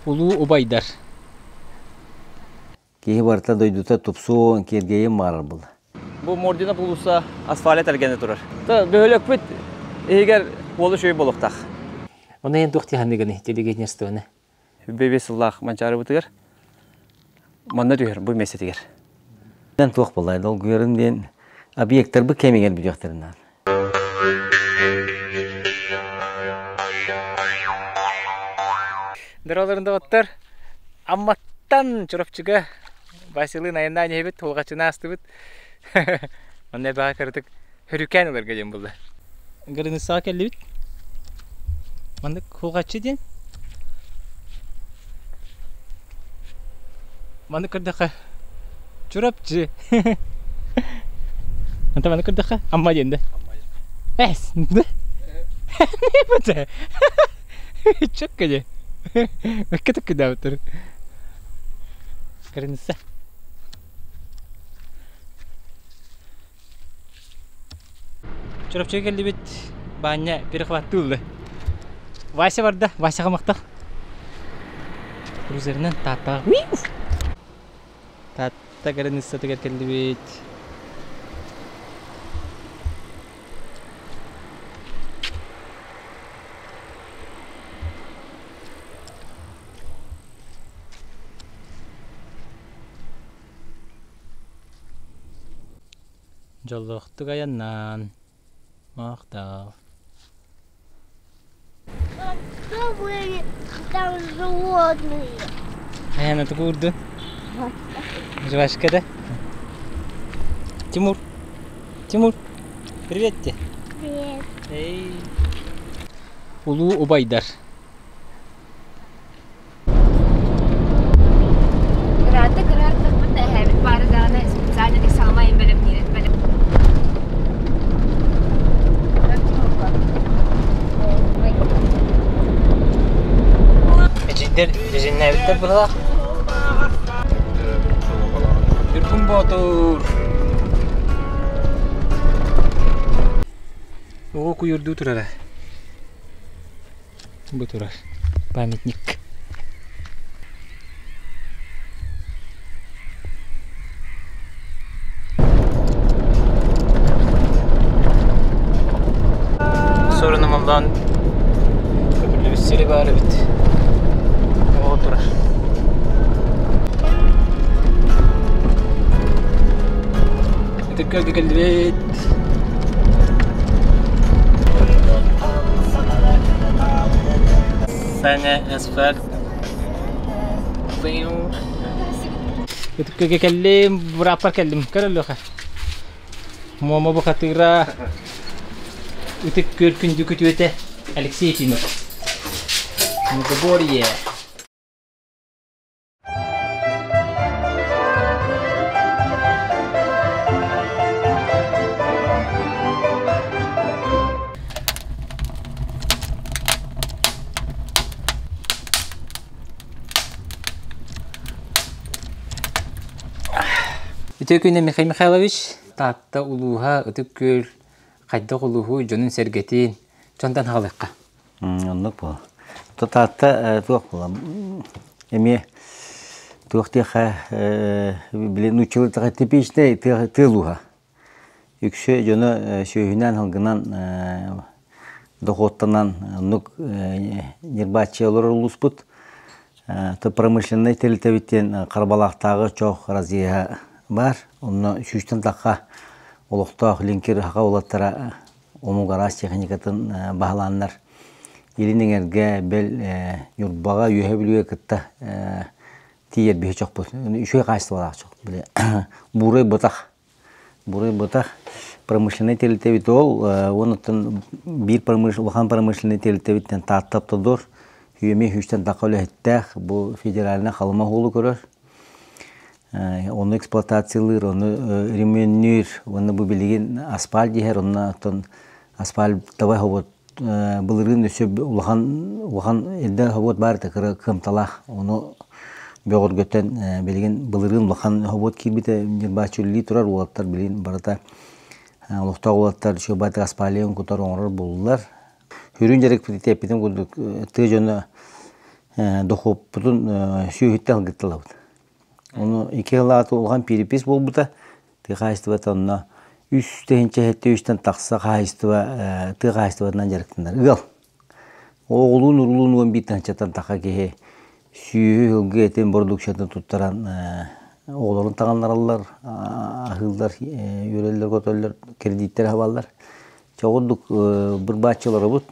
Улуу убайдар. Киһи барыта дойдута тупсуон, киэргэйиэн баҕарар буолла. Бу Мордина уулусса асфальт тэлгэнэ турар. Бөһүөлэкпит иһигэр уолу үчүгэй буолуохтаах. Оны эн туох тиһаныгыный телевидениествоны? Бэбиэс сыллаах Манчаарыбытыгар манна түһэр бу миэстэтигэр. Эн туох буоллай долгуйарым диэн объекттарбыт кэмигэр бүтүөхтэрин наада. Доролорун доҕоттор, Амматтан Чурапчыга Василыын айаннаан иһэбит, тулҕаччыны аастыбыт. Манна эбэҕэ кыратык хөрүкээн ыларга диэн булла. Границаҕа кэллибит. Маннык хулҕаччы диэн. Маннык көрдөххө Чурапчы. Anta маннык көрдөххө Амма диэн да. Эс. Не Чөккө дии. Өккө төккүдээбиттэр. Граница. Чурапчыга кэллибит Баанньа перехваттыы ылла. Вася барда, Васяҕа махтал. Крузерынан Тааттаҕа Таатта границатыгар кэллибит. Дьоллоохтук айаннаан, махтал. Что были там животные? Хайана тугу уурдун? Жвачка да? Тимур, Тимур, привет тебе. Привет. Эй. Улуу убайдар. Ыраата кыраартахпыт да эһээбит баара даҕаны специально саамайын бэлэмниир бэлэм Эдьиийдэр дьэдьэннээбиттэр быһалаах. Ньургун Боотур! Оҕо куйуурдуу турара. Бу турар памятник. Сорунумаллаан көмүллүбүт сири баар эбит. Оҕо турар. Ытык кэллибит. Саҥа асфальт. Ытыккыга кэллим, бырааппар кэллим. Көр Леха. Муома бухатыыра Ытык Күөл күндү күтүөтэ Алексей Ефимов. Многоборье. Үтүө күнү Михаил Михайлович, Таатта улууһа, Ытык Күөл хайдах улууһу дьонун-сэргэтин дьонтон хаалыахха. Оннук буол. Таатта туох буола эмиэ туох диэхэ били нууччалыы типичный тыал ууһа. Үксэ дьоно сүөһүнэн, сылгынан дохуоттанан оннук ньирбааччы олорор улууспут. Промышленнай тэрилтэбит диэн Харбалаахтааҕы чох разъеһа баар. Онно сүүстэн тахха олохтоох лиҥкир саха уолаттара омук араас техникатын баһылааннар илин эҥэргэ бэл Ньурбаҕа, Үөһэ Бүлүүгэ кытта тиийэр биһи чохпут. Үчүгэй хаачыстыбалаах чох. Били буурай бытах. Буурай бытах промышленнай тэрилтэбит ол уонуттан биир улахан промышленнай тэрилтэбиттэн Таатта Автодор үөмэ сүүстэн таха үлэһиттээх бу федеральнай Халыма уолу көрөр. Ону эксплуатациялыыр, ону ремоннүүр, уонна бу билигин асфальт иһэр, онно оттон асфальтовай хобот былырыын өссө улахан улахан эрдэ хобот баар этэ кыра кыамталаах. Ону бөҕөргөтөн билигин былырыын улахан хобот киирбитэ ньырбааччы үлэлии турар уолаттар билигин барыта олохтоох уолаттар үчүгэй асфальын кутар оҥорор буоллулар. Сүрүн дьарыкпыт эппитим курдук тыа дьоно Дохуоппутун сүөһүттэн ылгытталабыт. Ону ики сылаата улахан перепись буолбута. Тыа хаһаайыстыбата онно үс тыһыынча сэттэ үстэн тахса хаһаайыстыба тыа хаһаайыстыбатынан дьарыктанар ыал. Оҕолуун уруулуун 11 тыһыынчаттан таха киһи сүөһү сылгы этин бородууксуйатын туттаран оҕолорун таҥыннараллар, аһыыллар, үөрэллэр-көтөллөр, кредиттэр хабаллар. Чэ ордук бырбааччы олоробут.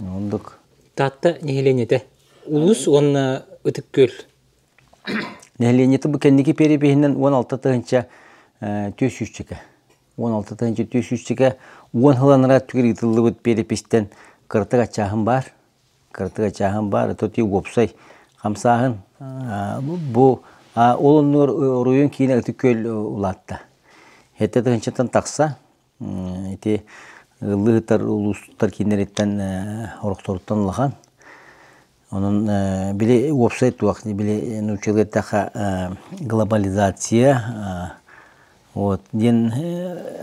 Оннук. Таатта нэһилиэнньэтэ улуус уонна Ытык Күөл. Нэһилиэнньэтэ бу кэнники перепиһинэн 16 тыһыынча түөрт сүүсчэкэ. 16 тыһыынча түөрт сүүсчэкэ уон сыл анараа өттүгэр ыытыллыбыт перепистэн кыратык аччааһын баар. Кыратык аччааһын баар. Это уопсай хамсааһын. Бу ол оннугар оройуон киинэ Ытык Күөл улаатта. Сэттэ тыһыынчаттан тахса. Ити ыаллыы улуустар кииннэриттэн орохторуттан улахан. Онон били уопсай туох били нууччалыы эттэххэ глобализация вот диэн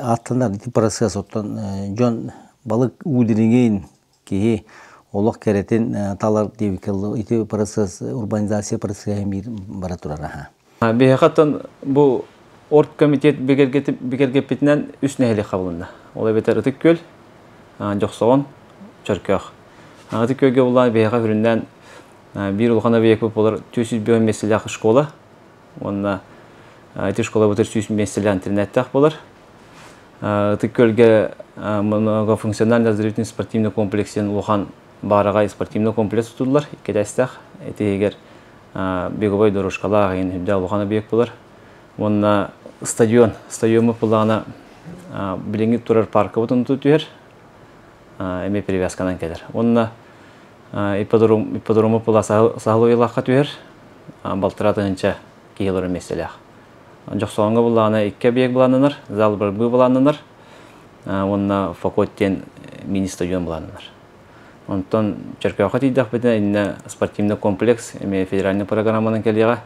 ааттанар ити процесс оттон дьон балык уу дириҥин киһи олох кэрэтин талар диэбиккэ ити процесс урбанизация процеһа биир бара турар аха. Биһиэхэ оттон бу оргкомитет бигэргэппитинэн үс нэһилиэк хабылынна. Ол эбэтэр Ытык Күөл, Дьохсоҕон, Чөркөөх. Ытык Күөлгэ буллаан биһиэхэ сүрүннээн биир улахан объект буолар 405 миэстэлээх школа уонна ити школа бытыр 100 миэстэлээх интернеттээх буолар. Ытык Күөлгэ многофункциональный оздоровительный спортивный комплекс диэн улахан баараҕай спортивный комплекс тутуллар икки этээстээх. Ити иһигэр беговой дорожкалаах иһин үрдээх улахан объект булар. Уонна стадион. Стадиоммут буллаҕына билиҥҥи турар паркабыт онту түһэр. Эмиэ перевязканан кэлэр. Уонна ипподром, ипподрому була саһыл уйалаахха түһэр. Балтараа тыһыынча киһи олорор миэстэлээх. Дьохсоҕоҥҥо буллаҕына икки объект былааннанар, зал борьбы былааннанар уонна Фокот диэн мини-стадион былааннанар. Онтон Чөркөөххө тиийдэхпитинэ иннэ спортивный комплекс эмиэ федеральный программанан кэлиэҕэ.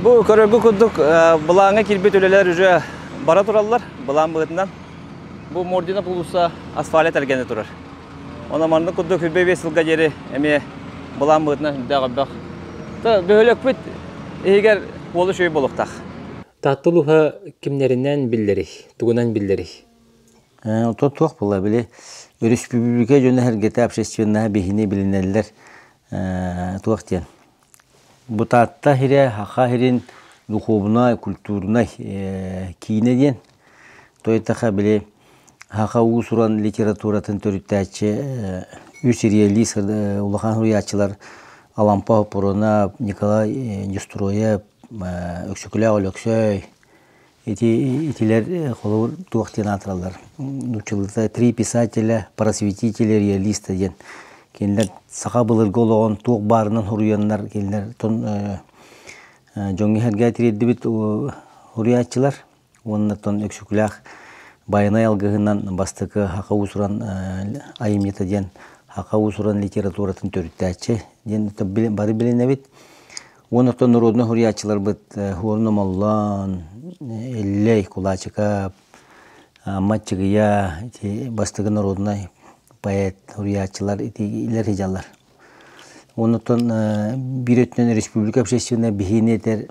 Бу көрөргө курдук былааҥҥа киирбит үлэлэр уже бара тураллар, былаан быһыытынан. Бу Мордина полуса асфальт тэлгэнэ турар. Онон маннык курдук 25 сылга диэри эмиэ былаан быһыытынан сүрдээх элбэх. Бөһүөлэкпит иһигэр уолу үчүгэй буолуохтаах. Таатта улууһа кимнэринэн биллэрий, тугунан биллэрий? Оттон туох буолла били өрөспүүбүлүкэ дьоно-сэргэтэ общественноһа биһини билинэллэр туох диэн бу Таатта сирэ Саха сирин духуобунай, культурнай киинэ диэн то били саха уус-уран литературатын төрүттээччи үс реалист улахан суруйааччылар Алампа Хоппуруонап, Николай Неустроев, Өксөкүлээх Өлөксөй Ити итилэр холобур туох диэн аатыраллар нууччалыыта три писателя просветителя реалиста диэн кинилэр саха былыргы олоҕун туох баарынан суруйаннар кинилэр тон дьоҥҥо сэргээ тириэрдибит суруйааччылар уонна тон Өксөкүлээх Байанай алгыһынан бастакы саха уус-уран айымньыта диэн саха уус-уран литературатын төрүттээччи диэн бары билинэбит. Уон оттон норуодунай суруйааччыларбыт Хуорун Омоллоон, Эллэй, Кулаачыкап, Амма Аччыгыйа ити бастакы норуодунай поэт суруйааччылар итилэр сылдьаллар. Оннуттан биир өттүнэн республика общественнай биһиини этэр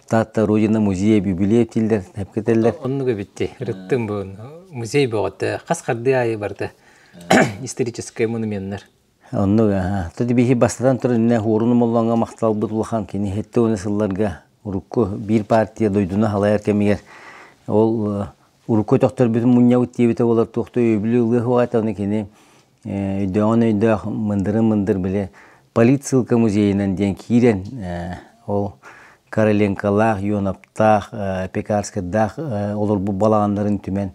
Таатта Родина музейа юбилей дииллэр, эпкэтэллэр. Оннук эбит ырыттым бу музей бөҕөтө хас хардыы аайы барда историческай монуменнар. Оннук аһа. Тут биһи бастатан туран иннэ Хуорун Омоллооҥҥо махталбыт улахан кини 70 сылларга урукку биир партия дойдуну халайар кэмигэр ол урукку өтөхтөрбүтүн мунньабыт диэбитэ буолар туох да өйөбүлү ылыа суоҕа этэ ону кини өйдөөҕүн өйдөөх мындырын мындыр били политсыылка музейынан диэн киирэн ол Короленколаах, Ионовтаах, Пекарскайдаах олорбут балаҕаннарын түмэн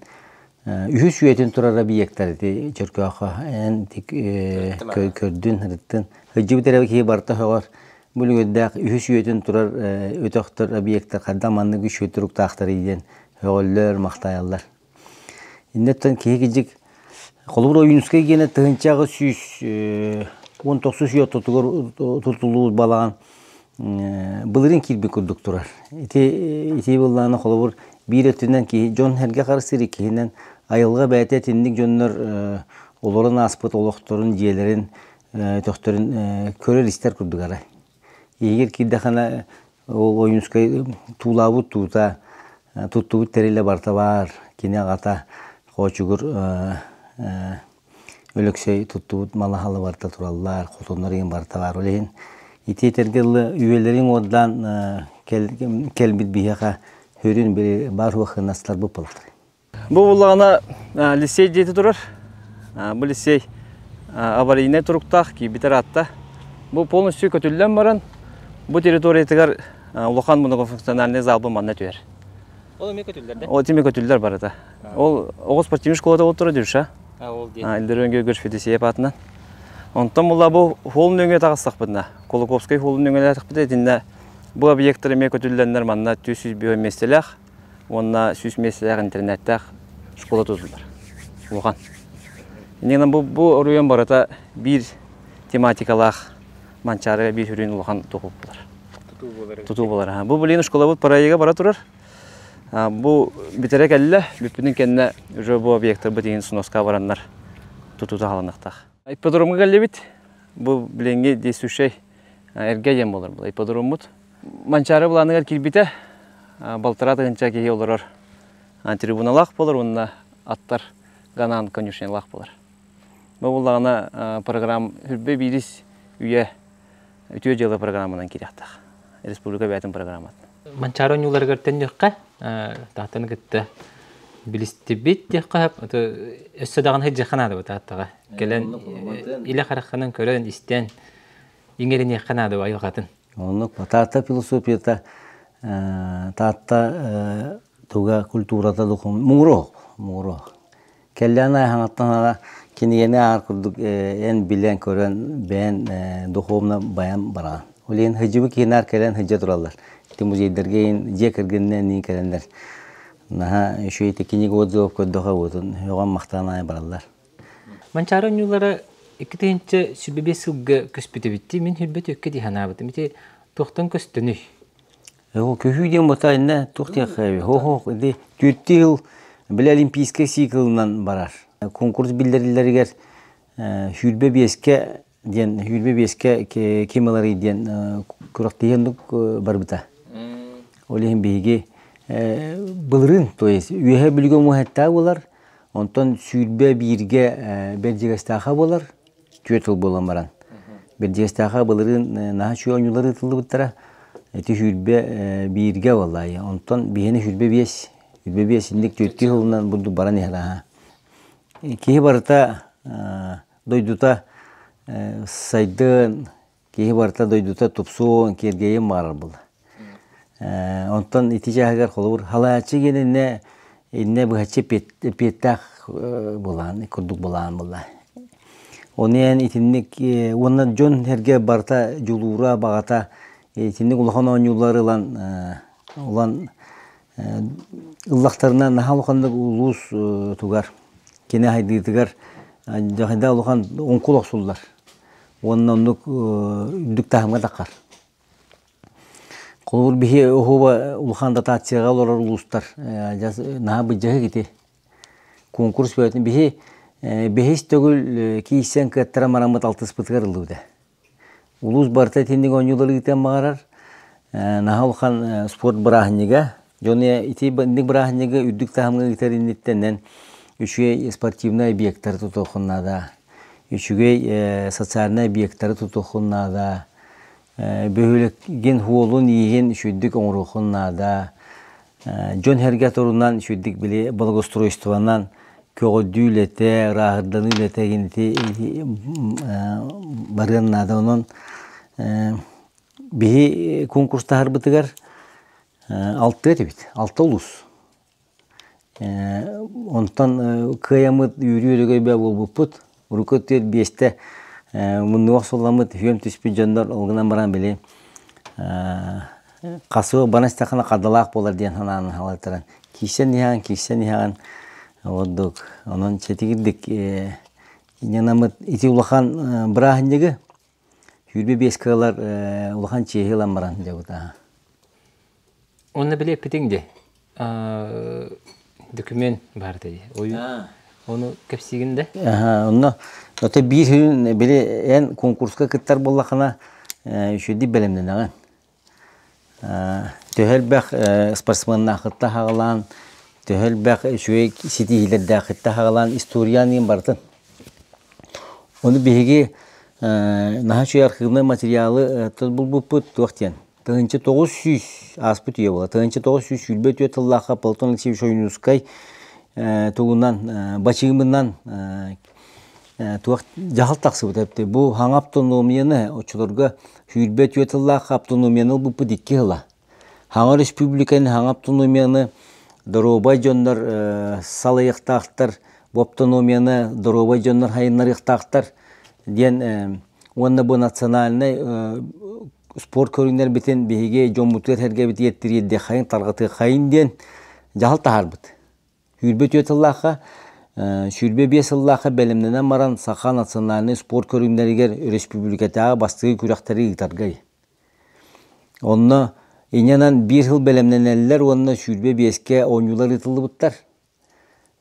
Үһүс үйэтин турар объектар ити Чөркөөххө эн көрдүн, ырыттын. Сылдьыбыт эрэ киһи барыта сөҕөр. Бу үлүгэрдээх үһүс үйэтин турар өтөхтөр объектар хайдах маннык үчүгэй туруктаахтарый диэн сөҕөллөр, махтайаллар. Иннеттэн киһи кидьик холобур Ойуунускай гиэнэ тыһыынча сүүс уон тохсус үйэ ортотугар тутуллубут балаҕан былырыын киирбит курдук турар. Ити ити быллаана холобур биир өттүнэн киһи дьон сэргэ харыстыыр иккиһинэн айылҕа бэйэтэ итинник дьоннор олорон ааспыт олохторун дьиэлэрин Өтөхтөрүн көрөр-истэр курдук арай. Иһигэр киирдэххинэ ол Ойуунускай туулаабыт туута, туттубут тэрилэ барыта баар. Кини аҕата Хоочугур Өлөксөй туттубут мала-хала барыта тураллар, хотоннор игин барыта баар. Ол иһин ити этэргэ дылы үйэлэрин уордаан кэлбит биһиэхэ хүрүн били баар суох хынастарбыт буолар. Бу буллаҕына лицей дьиэтэ турар. Бу лицей аварийнай туруктаах киирбитэ ыраатта. Бу полностью көтүллэн баран, бу территориятыгар улахан многофункциональный зал бу манна түһэр. Ол эмиэ көтүллэр да? Ол эмиэ көтүллэр барыта. Ол оҕо спортивный школата ол турар Дюша. Ол дии. Ильдерен Георгиевич Федосеев аатынан. Онтон була бу холл нөҥүө таҕыстахпытына, Кулаковскай холлун нөҥүөлээтихпитэ итиннэ бу объектар эмиэ көтүллэннэр манна 405 миэстэлээх уонна 100 миэстэлээх интернеттээх школа тутуллар. Улахан. Иннинэн бу, бу оройуон барыта биир тематикалаах Манчаарыга биир сүрүн улахан тутуу буолар. Тутуу буолар. Тутуу буолар. Бу билигин школабыт проега бара турар. Бу бүтэрэ кэллэ. Бүппүтүн кэннэ уже бу объектарбыт иһин сноска бараннар тутуута хааланыахтаах. Ипподромҥа кэллибит. Бу билиҥҥи действующай эргэ диэн буолар бұл ипподроммут. Манчаары былааныгар киирбитэ балтараа тыһыынча киһи олорор трибуналаах буолар уонна аттар ганаан конюшнялаах буолар. Бу буллаҕына программа хүрбэ биирис үйэ үтүө дьыала программанан киириэхтээх. Республика бэйэтин программатын. Манчаары оонньууларыгар төннүөххэ, тааттаны кытта билистибит диэххэ өссө даҕаны сылдьыахха наада бу тааттаҕа. Кэлэн илэ хараххынан көрөн, истэн, иҥэриниэххэ наада бу айылҕатын. Оннук Таатта философията Таатта туга культурата духом муҥуруох муҥуруох Кэллээн аһаҥаттан ара кинигэни аар курдук эн билэн көрөн бэйэн духовно баян бараҕын. Ол иһин сылдьыбыт киһинээр кэлэн сылдьа тураллар. Ити музейдарга иһин дьиэ кэргэнинэн иһин кэлэннэр наһаа үчүгэй ити кинигэ отзывов көрдөхө уотун өҕөн махтаан аайы бараллар. Манчаары оонньуулара 2025 сылга көспүт эбит дии. Мин хүрбэт өккө дии санаабытым. Ити туохтан көстөнүй? Оо, көһүү диэн бута иннэ туох диэххэ Хо-хо, ити түөртүү сыл били олимпийскай циклынан барар. Конкурс биллэриллэригэр 25-кэ диэн 25-кэ ким ыларый диэн күрэхтэһии оннук барбыта. Ол иһин биһиги былырыын, то есть үөһэ бүлүгэ муһаттаа буолар, онтон 21-гэ Бэрдьигэстээхэ буолар, түөрт сыл буолан баран. Бэрдьигэстээххэ былырыын наһаа үчүгэй оонньуулар ыытыллыбыттара. Ити сүүрбэ бииргэ буоллаайы. Онтон биһиэнэ 25, 25 инник түөртүү сылынан бурдук баран иһэр аһа. Киһи барыта дойдута сайдыан, киһи барыта дойдута тупсуон, киэргэйин баҕарар буолла. Онтон ити чааһыгар холобур халааччы диэн иннэ иннэ быһаччы эппиэттээх былаан курдук былаан буолла. Ону эн итинник уонна дьон сэргэ барыта дьулуура, баҕата итинник улахан оонньуулары ылан ылан ыллахтарына наһаа улаханнык улуус тугар кини хайдыытыгар дьахайда улахан оҥкул охсуллар уонна оннук үрдүк таһымҥа таххар. Холобур, биһи оһуоба улахан дотацияҕа олорор улуустар наһаа быдьаһык ити. Конкурс бөҕөтүн биһи бэһис төгүл киирсэн кыаттара мараммыт алтыспытыгар ыллыбыта. Улуус барыта итинник оонньуулары ыытыан баҕарар. Наһаа улахан спорт бырааһынньыга. Дьон ити инник бырааһынньыгы үрдүк таһымҥа ыытар инниттэн үчүгэй спортивнай объектары тутуоххун наада. Үчүгэй социальнай объектары тутуоххун наада. Бөһүөлэгин хуолун-ииһин үчүгдүк оҥоруоххун наада. Дьон-сэргэ турунан үчүгдүк били благоустройствонан көҕүрдүү үлэтэ, ырааһырданыы үлэтэ ити барыан наада. Онон биһи конкурстаһарбытыгар алтыа этибит, алта улуус. Онтон кыайаммыт үөрүү өрөгөйбө буолбуппут. Урукку өттүгэр биэстэ муннуга охсулламмыт, үһүөм түспүт дьоннор ол гынан баран били хасыа баран истэххинэ хардалаах буолар диэн санааны халайтаран киирсэн иһэҕин, киирсэн иһэҕин ордук. Онон чэтигирдик инньэнаммыт ити улахан бырааһынньыгы 25 кыалар улахан чиэһи ылан баран дьабыта. Онно били эппитиҥ дии. Документ баар дии. Ону кэпсиигин да? Онно ото биир күн били эн конкурска кыттар буоллахына үчүгэйдик бэлэмнэнэҕин. Төһө элбэх спортсменнаахытта хаҕалаан, төһө элбэх үчүгэй ситиһиилэрдээххитте хаҕалаан историян иин барытын. Ону биһиги наһаа үчүгэй архивнай материалы булбуппут туох диэн 1900 ааспыт үйэ буола 1924 тыллаахха Платон Алексеевич Ойуунускай тугунан бачыымынан туох дьаһал тахсыбыта эбитэ. Бу хаҥа автономияны оччолорго 24 тыллаахха автономияны ылбыппыт икки сыла. Хаҥа республиканы, хаҥа автономияны доруобай дьоннор салайыахтаахтар, бу автономияны доруобай дьоннор хайыннарыахтаахтар диэн уонна бу национальнай спорт көрүҥнэрбитин биһиги дьоммутугар сэргэбитигэр тириэрдиэххэйин, тарҕатыаххайын диэн дьаһал таһаарбыт. 24 сыллаахха 25 сыллаахха бэлэмнэнэн баран саха национальнай спорт көрүҥнэригэр өрөспүүбүлүкэтээҕи бастакы күрэхтэри ыытарга. Онно инньэнэн биир сыл бэлэмнэнэллэр уонна 25-кэ оонньуулар ыытыллыбыттар.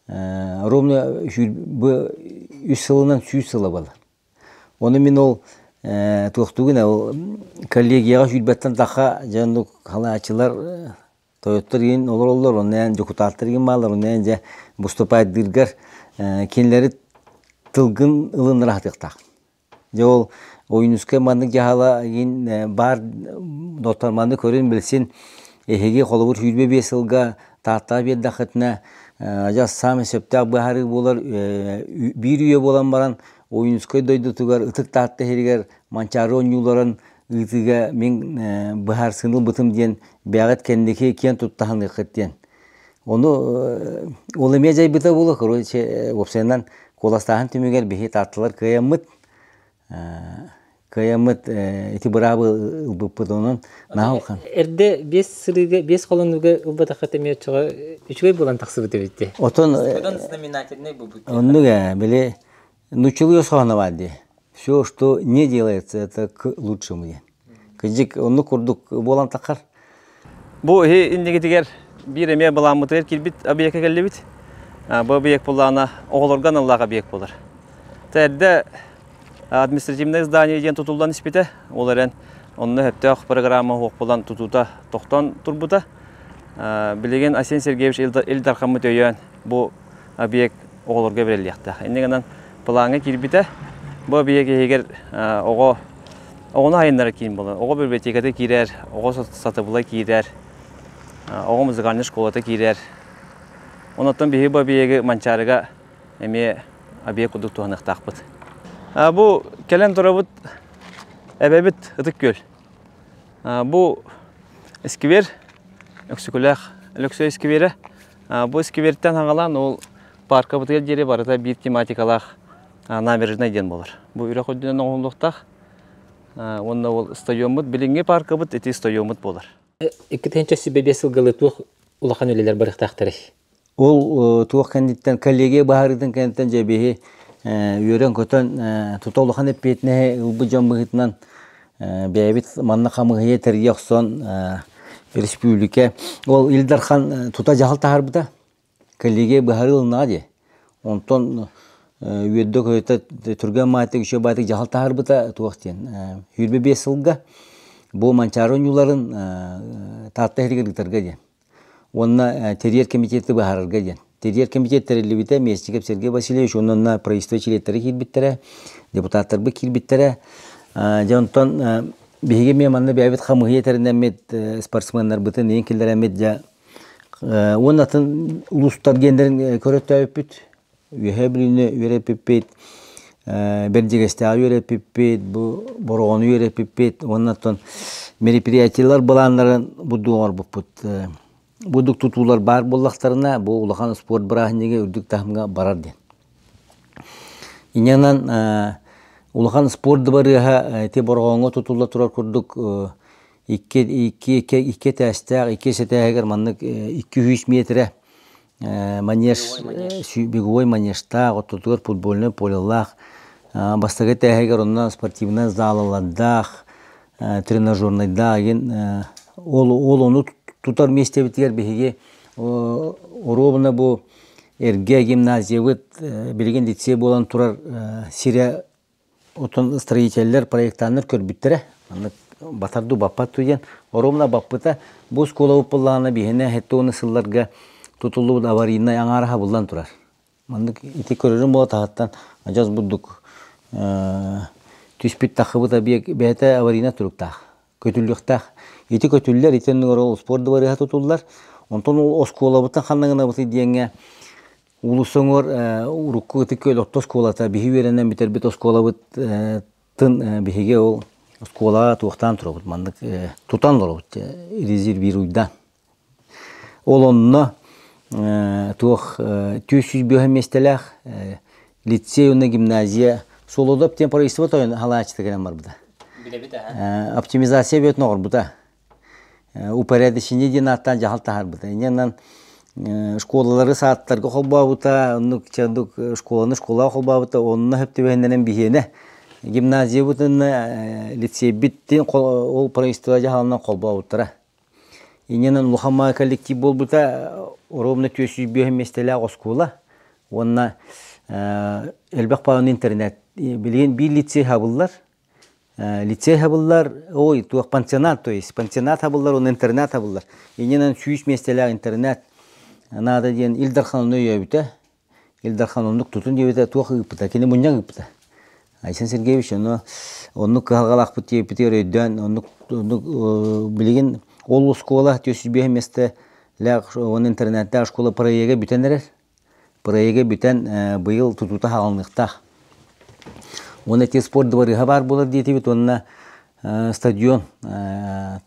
Ровно үс сылынан 100 сыла буолар. Ону мин ол туохтугун ол коллегияҕа сүүрбэттэн тахха дьэ оннук халааччылар тойоттор иин олороллор, онно эн дьокутааттар иин бааллар, онно эн дьэ выступайдыыргар кинилэри тылгын ылыннара сатыахтаах. Дьэ ол Ойуунускай маннык дьаһала иин баар доттор маннык көрүн билсин эһиги холобур 25 сылга Тааттаҕа биэрдэххитинэ дьэ саамай сөптөөх быһаарыы буолар биир үйэ буолан баран Ойуунускай дойдутугар Ытык Таатта иһигэр Манчаары оонньууларын ыытыыга мин быһаарсыыны ылбытым диэн бэйэҕит кэнники киэн тутта саныаххыт диэн. Ону ол эмиэ дьайбыта буолуо, короче, уопсайынан куоластааһын түмүгэр биһи таатталар кыайаммыт кыайаммыт ити быраабы ылбыппыт онон наһаа улахан. Эрдэ биэс сырыыга, биэс холонууга ылбатахха эмиэ оччоҕо үчүгэй буолан тахсыбыт эбит дии. Отон знаменательный буолбут. Оннук ээ, били нуччалыы өс баар дии. Все, что не делается, это к лучшему диэн. Кыдьык оннук курдук буолан таххар. Бу иһи иннигитигэр биир эмиэ былааммытыгар киирбит объекка кэллибит. Бу объект буллаана оҕолорго аналлаах объект буолар. Эрдэ административное здание диэн тутуллан испитэ. Ол эрэн онно сөптөөх программа суох буолан тутуута тохтоон турбута. Билигин Асен Сергеевич Ил Дархаммыт өйөөн бу объект оҕолорго бэриллиэхтээх. Инньэ гынан плаҥҥа киирбитэ. Бу объект иһигэр оҕо оҕону айыннара киин буолар. Оҕо библиотеката киирэр, оҕо сатабыла киирэр, оҕо музыкальнай школата киирэр. Онон биһиги бу объегы Манчаарыга эмиэ объект курдук туһаныахтаахпыт. Бу кэлэн турабыт эбэбит Ытык Күөл. Бу сквер Өксөкүлээх Өлөксөй скверэ. Бу сквертэн хаҥалаан ол паркабытыгар диэри барыта биир тематикалаах набережнай диэн буолар. Бу үрэх үрдүнэн оҥоһуллуохтаах. Уонна ол стадиоммут билиҥҥи паркабыт ити стадиоммут буолар. 2005 сылга туох улахан үлэлэр барыахтаахтарый? Ол туох кэнниттэн коллегия баһарыытын кэнниттэн дьэ биһи үөрэн-көтөн тута улахан эппиэтинэһи ылбыт дьон быһыытынан бэйэбит манна хамыыһыйа тэрийэ охсон республика ол Ил Дархан тута дьаһал таһаарбыта коллегия быһаарыы ылыннаҕа дии онтон үөрдэ көтө түргэн маатык үчүгэй баатык дьаһал таһаарбыта туох диэн 25 сылга бу Манчаары оонньууларын Таатта иһигэр ыытарга диэн уонна тэрийэр комитеты быһаарарга диэн. Тэрийэр комитет тэриллибитэ Местников Сергей Васильевич уонна правительство чилиэттэрэ киирбиттэрэ, депутаттарбыт киирбиттэрэ. Дьэ онтон биһиги эмиэ манна бэйэбит хамыыһыйа тэринэммит спортсменнарбытын иин киллэрэммит дьэ уонна атын улуустар гиэннэрин көрөттөөбүппүт. Үөһээ Бүлүүнү үөрэппиппит, Бэрдьигэстээҕи үөрэппиппит, бу Бороҕону үөрэппиппит уонна оттон мероприятиелар былааннарын бурдук оҥорбуппут. Бурдук тутуулар баар буоллахтарына, бу улахан спорт бырааһынньыга үрдүк таһымҥа барар диэн. Инньэнэн улахан спорт дыбарыаһа ити Бороҕоҥҥо тутулла турар курдук икки икки икки этээстээх, икки этээһигэр маннык 200 миэтэрэ манеж беговой манежтаах, ортотугар футбольнай полелаах, бастакы этээһигэр онно спортивнай залалардаах, тренажернайдаах игин ол ол ону тутар миэстэбитигэр биһиги оруобуна бу Эргэ гимназиябыт билигин лицей буолан турар сирэ Оттон строителлэр, проектаннар көрбүттэрэ. Маннык батар дуу, баппат дуу диэн. Оруобуна баппыта. Бу оскуола буоллаҕына биһиэнэ 70 сылларга тутуллубут аварийнай аҥаара хабыллан турар. Маннык ити көрөрүм буола таһыттан адьас бурдук түспүт таххыбыт объект бэйэтэ аварийнай туруктаах. Көтүллүөхтээх. Ити көтүллэр, ити оннугар ол спорт дыбарыаһа тутуллар. Онтон ол оскуолабыттан ханна гынабытый диэҥҥэ Уулусса уҥуор урукку Ытык Күөл орто оскуолата биһи үөрэнэн бүтэрбит оскуолабыт тын биһиги ол оскуолаҕа туохтаан турабыт маннык тутан олоробут резервируйдаан. Ол онно туох 405 миэстэлээх лицей уонна гимназия Солодов диэн правительство тойон халааччыта кэлэн барбыта. Билэбит аха. Оптимизация бөтүн оҕорбута. Упорядочение диэн ааттаан дьаһал таһаарбыта. Инньэ школалары сааттарга холбообута, оннук оннук школаны школаҕа холбообута, онно сөп түбэһиннэрэн биһиэнэ гимназиябытын лицейбиттин ол правительство дьаһалынан холбообуттара. Инньэнэн улахан коллектив буолбута, ровно 405 миэстэлээх оскуола уонна элбэх баҕаны интернет. Билигин биир лицей хабыллар, Лицей хабыллар, ой, туох пансионат, то есть пансионат хабыллар, уонна интернат хабыллар. Иннинэн 100 миэстэлээх интернат наада диэн Ил Дархан онно өйөөбүтэ. Ил Дархан оннук тутун диэбитэ, туох ыыппыта, кини мунньах ыыппыта. Айсен Сергеевич ону оннук кыһалҕалаахпыт диэбитигэр өйдөөн, оннук, оннук билигин ол оскуола 405 миэстэлээх уонна интернаттаах школа проега бүтэн эрэр. Проега бүтэн быйыл тутуута хаалыныахтаах. Уонна ити спорт дыбарыаһа баар буолар диэтибит уонна стадион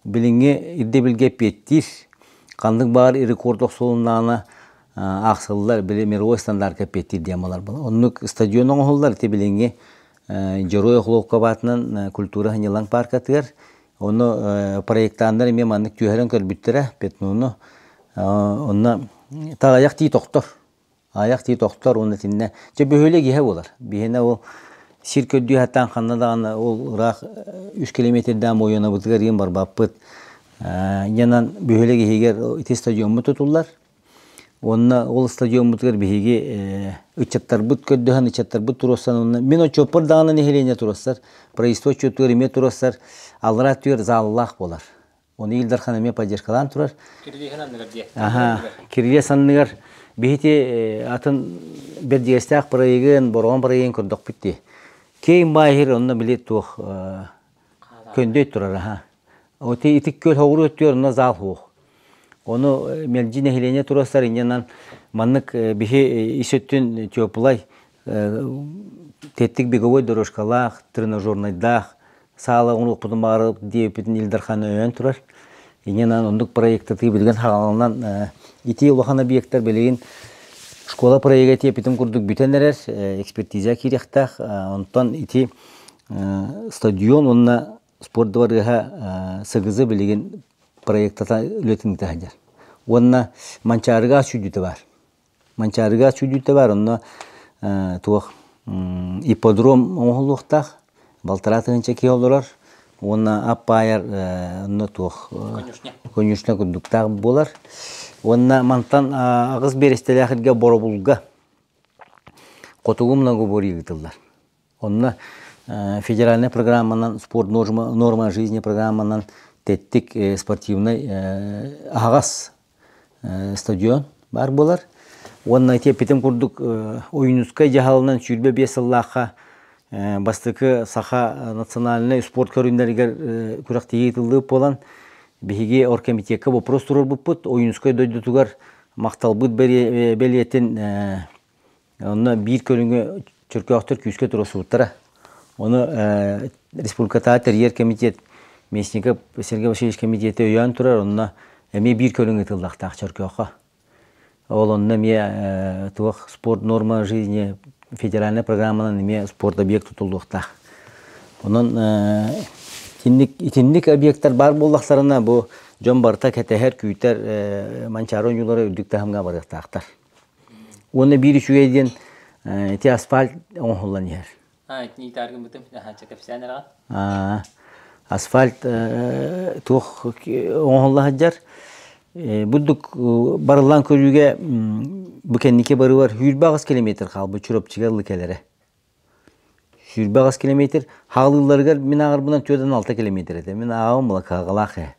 билиҥҥи ирдэбилгэ эппиэттиир. Ханнык баар рекорд охсулуннаҕына аахсыллар, били мировой стандартка эппиэттиир диэн буолар. Оннук стадион оҥоһуллар ити билиҥҥи Дьоруой Охлопков аатынан культура сынньалаҥ пааркатыгар. Ону проектаннар эмиэ маннык түһэрэн көрбүттэрэ пятнону. Онно таҕайах тии тохтор. Айах тии тохтор уонна итиннэ чэ бөһүөлэк иһэ буолар. Биһиэнэ ол сир көрдүү сатаан ханна даҕаны ол ыраах 3 километрдаах Мойонобутугар иин барбаппыт. Дьанан бөһүөлэк иһигэр ити стадиоммут тутуллар. Уонна ол стадиоммутугар биһиги ыччаттарбыт көрдөһөн, ыччаттарбыт туруорсан, уонна мин отчуоппар даҕаны нэһилиэнньэ туруорсар, правительство отчуотугар эмиэ туруорсар, аллараа өттүгэр зааллаах буолар. Оны Ил Дархан эмиэ поддержкалаан турар. Кирилиэһин анныгар диэ. Аха, Кирилиэс анныгар биһити атын бэрдигэстээх проегын, бороҕон проегын көрдөхпүт дии. Киэҥ баайыр онно били туох көндөй турар аха. Оти итик күөл хоҕуруу өттүгэр онно зал суох. Ону мэлдьи нэһилиэнньэ туруорсар инньэнэн маннык биһи ис өттүн теплай тэттик беговой дорожкалаах, тренажернайдаах саала оҥоруохпутун баҕарабыт диэбиппитин Ил Дархан өйөөн турар. Инньэнэн оннук проектатыы билигин хааланан ити улахан объектар билигин школа проега тиэпитин курдук бүтэн эрэр, экспертиза киириэхтээх. Онтон ити стадион уонна спорт дыбарыаһа СГЗ билигин проектата үлэтин ыыта сылдьар. Уонна Манчаарыга сүүрдүүтэ баар. Манчаарыга сүүрдүүтэ баар, онно туох ипподром оҥоһуллуохтаах, балтараа тыһыынча киһи олорор уонна аппаайар онно туох конюшня курдуктаах буолар. Уонна мантан аҕыс биэрэстэлээх иргэ Боробулга хотугу многоборье ыытыллар. Онно федеральнай программанан спорт норма, норма жизни программанан тэттик спортивнай аһаҕас стадион баар буолар. Уонна ити эппитим курдук Ойуунускай дьаһалынан 25 сыллаахха бастакы саха национальнай спорт көрүҥнэригэр күрэхтэһии ыытыллыбыт буолан биһиги оргкомитекка вопрос туруорбуппут. Ойуунускай дойдутугар махталбыт бэлиэтин Онно биир көрүҥү чөркөөхтөр күүскэ туруорсубуттара. Ону республикатааҕы тэрийэр комитет Местников Сергей Васильевич комитета өйөөн турар, онно эмиэ биир көрүҥ ыытыллахтаах Чөркөөххө. Ол онно эмиэ туох спорт норма жизни федеральнай программанан эмиэ спорт объект тутуллуохтаах. Онон итинник, итинник объектар баар буоллахтарына бу дьон барыта кэтэһэр, күүтэр Манчаары оонньуулара үрдүк таһымҥа барыахтаахтар. Уонна биир үчүгэй диэн ити асфальт оҥоһуллан иһэр. Итини ыытааргыммытым кэпсээн эрэҕин. Асфальт туох оҥоһулла сылдьар. Бурдук барыллаан көрүүгэ бу кэнники барыар 28 километр хаалбыт Чурапчыга ылы кэлэрэ. 28 километр хаалыыларыгар мин ааҕарбынан 46 километр этэ. Мин ааҕым була кыһалҕалаах ээ.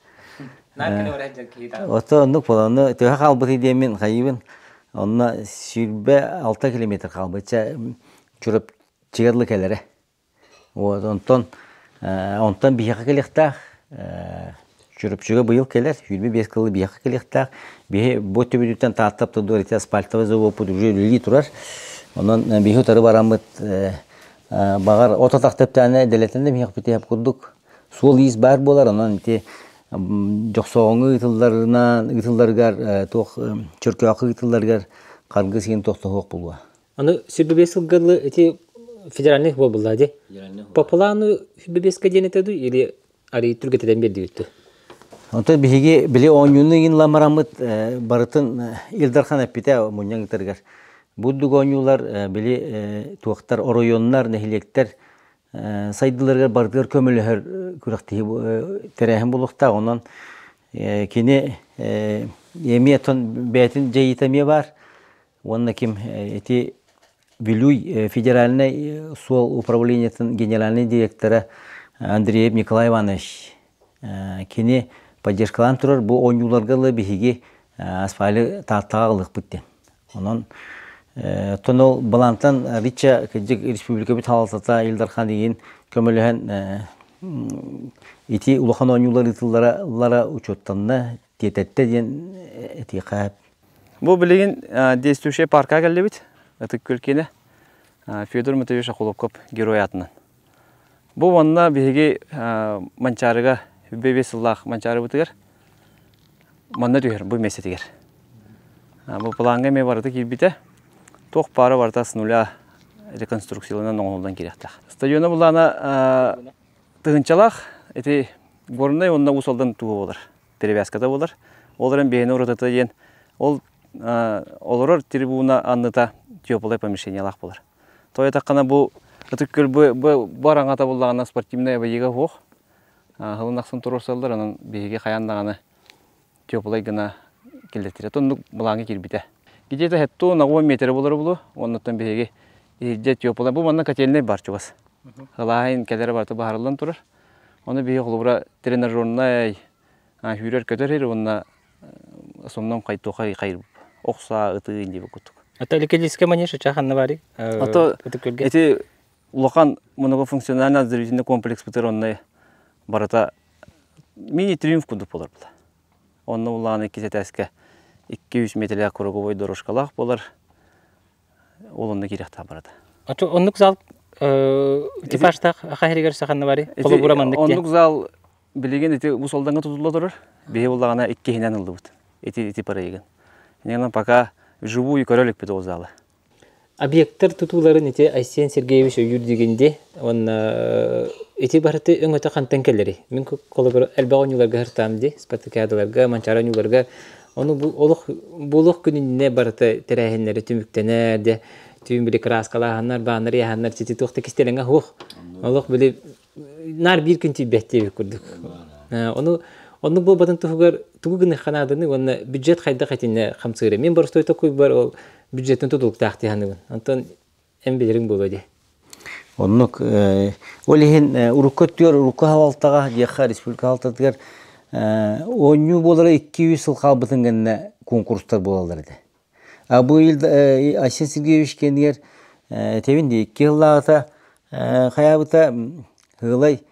Ото оннук буола. Онно төһө хаалбытый диэммин хайыыбын. Онно 26 километр хаалбыт. Чэ Чурапчыга дылы кэлэрэ. Вот онтон онтон биһиэхэ кэлиэхтээх Чурапчыга быйыл кэлэр, 25 кылы биһиэхэ кэлиэхтээх. Биһи бу түбүтүттэн Таатта Автодор ити асфальтовый заводпут уже үлэлии турар. Онон биһи утары бараммыт баҕар от атах тэптээнэ дэлэтэн да биһиэхпит иһэп курдук суол-иис баар буолар. Онон ити Дьохсоҕоҥҥо ыытылларынан ыытылларыгар туох Чөркөөххө ыытылларыгар харгыс иһин тохтоһуох буолуо. Аны 25 сылга дылы ити федеральный буолбулла ди. По плану 25 диэн этэ дуу или арый түргэтэтэн биэрдибит дуу? Онтон биһиги били оонньууну игин ламараммыт барытын Ил Дархан эппитэ мунньаҥ ыытарыгар. Бурдук оонньуулар били туохтар оройуоннар, нэһилиэктэр сайдыыларыгар барытыгар көмөлөһөр күрэхтэһии тэрээһин буолуохтаах. Онон кини эмиэ тон бэйэтин дьайыыта эмиэ баар. Уонна ким ити Вилюй федеральнай суол управлениетын генеральнай директора Андреев Николай Иванович кини поддержкалаан турар бу оонньууларга ыла биһиги асфальты Тааттаҕа ылыахпыт диэн. Онон оттон ол балантан Рича кырдьык республикабыт салалтата Ил Дархан игин көмөлөһөн ити улахан оонньуулар ыытыллара учуоттанна тиэтэттэ диэн этиэхэ Бу билигин действующий парка кэллибит. Ытык Күөл киинэ. Федор Матвеевич Охлопков герой аатынан. Бу уонна биһиги Манчаарыга 25 сыллаах Манчаарыбытыгар манна түһэр бу миэстэтигэр. Бу планга эмиэ барыта киирбитэ. Туох баара барыта с нуля реконструкцияланан оҥоһуллан киириэхтээх. Стадиона былаана тыһыынчалаах ити Горнай уонна Уус Алдан туһа буолар. перевязката буолар. Ол эрэн биһини уратыта диэн ол олорор трибуна анныта теплое помещениелаах буолар. Тоҕо этаххына бу Ытык Күөл бу бу араҥата буллаҕына спортивнай объега суох. Сылын ахсын туруорсаллар, онон биһиги хайаан даҕаны теплай гына киллэртирэ. Оннук былааҥҥа киирбитэ. Где-то хетту наҕуон метрэ буолара булу, оннуттан биһиги иһирдьэ теплай. Бу манна котельнай бар чугас. Ылааһын кэлэрэ барыта баһарыллан турар. Ону биһиги холобура тренажернай сүүрэр-көтөр сир уонна основном хайтуха хайыр охса ытыы диэбит курдук. Ата электрическая манеж ханна барый? Ато эти улахан многофункциональный оздоровительный комплекс бытыр онно барыта мини-триумф курдук болар була. Онно улаан икки сэтээскэ 2-3 метрлээх круговой дорожкалаах болар. Ол онно киириэхтээх барыта. Ото оннук зал типажтаах хаһырыгар саханна барый? Холобура маннык Оннук зал билигин ити бу солдаҥҥа тутулла турар. Биһи буллаҕына иккиһинэн ыллыбыт. Ити ити проегын. Иннинэн пока вживую көрө иликпит ол залы. Объекттар тутууларын ити Айсен Сергеевич өйүүр дигинди уонна ити барыты өҥөтө хантан кэлэри? Мин холобур элбэх оонньууларга сыртаам ди, спартакиадаларга, манчаары оонньууларга Ону бу олох буолуох күнүнэ барыта тэрээһиннэри түмүктэнэр де түүн били кырааскалааһыннар, бааннар яһаннар сити туох да кистэлэҥэ суох. Олох били наар биир күн тиийбэт диэбит курдук. Ону оннук буолбатын туһугар тугу гыныахха нааданы уонна бюджет хайдах итиннэ хамсыыры. Мин боростуой токуйбар ол бюджеттин тутулуктаах дии саныыбын. Онтон эн билэриҥ буолуо дии. Оннук ол иһин урукку өттүгэр урукку халалтаҕа диэххэ республика халалтатыгар оонньуу буолара 200 сыл хаалбытын кэннэ куонкурустар буолаллар этэ. А бу Айсен Сергеевич кэннигэр этэбин дии 2 сыллааҕыта хайаабыта Ыылай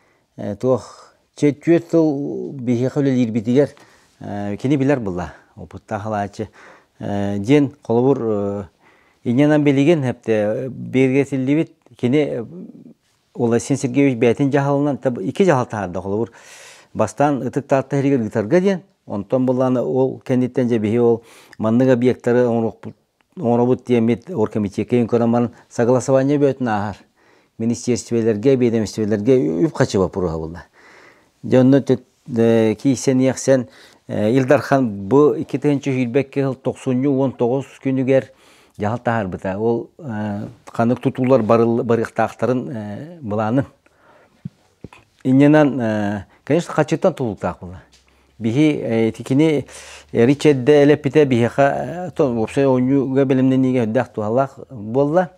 туох 4 сыл биһиэхэ үлэлиирбитигэр кини билэр буолла опыттаах халааччы диэн холобур Инньэнэн билигин хэптэ бигэргэтиллибит кини Уласин Сергеевич бэйэтин дьаһалынан икки дьаһал таһаарда холобур бастаан Ытык Таатта иһигэр ыытарга диэн онтон былааны ол кэнниттэн дьэ биһи ол маннык объектары оҥоробут диэммит оргкомитекка көрөн баран согласование бөтүн ааһар министерствелэргэ биэдэмистибэлэргэ үп-харчы боппуруоһа буолла дьэ онно киисэниэхсэн Ил Дархан бу 2022 сыл тохсунньу 19 күнүгэр дьаһал таһаарбыта. Ол ханнык тутуулар барыахтаахтарын былаанын. Инньэнэн, конечно, хачыттан тулуктаах буолла. Биһи кини Ричард элэппитэ биһиэхэ уопсай оонньууга бэлэмнэниигэ үрдээх туһалаах буолла.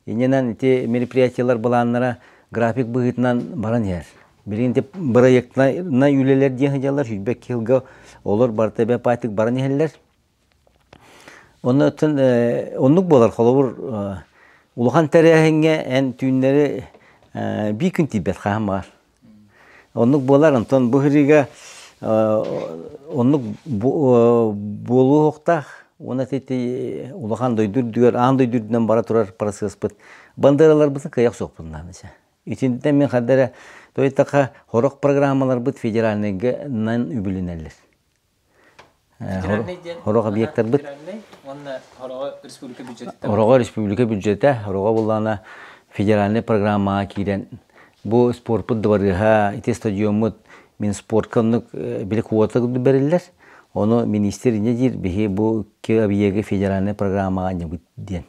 Иннинэн ити мероприятиелар былааннара график быһыытынан баран иһэр. Билигин ити проектнай үлэлэр диэн сылдьаллар, сүүрбэк сылга олор барыта бэпаатык баран иһэллэр. Онно оннук буолар, холобур, улахан тэрээһиҥҥэ эн түүннэри биир күн тиийбэт хаһан баҕар. Оннук буолар, онтон бу сырыыга оннук буолуохтаах уонна ити улахан дойду үрдүгэр, аан дойду үрдүнэн бара турар процесспыт бандераларбытын кыайа охсуохпут наада. Итинтэн мин ханна эрэ тойтаха хорох программаларбыт федеральныйга үбүлүнэллэр. Хорох объектарбыт. Хороҕо республика бюджета, хороҕо буллаана федеральный программаҕа киирэн бу спорпут дыбарыаһа, ити стадиоммут мин спортка оннук били квота бэриллэр. Ону министр инньэ диир, биһи бу икки объегы федеральный программаҕа анньабыт диэн.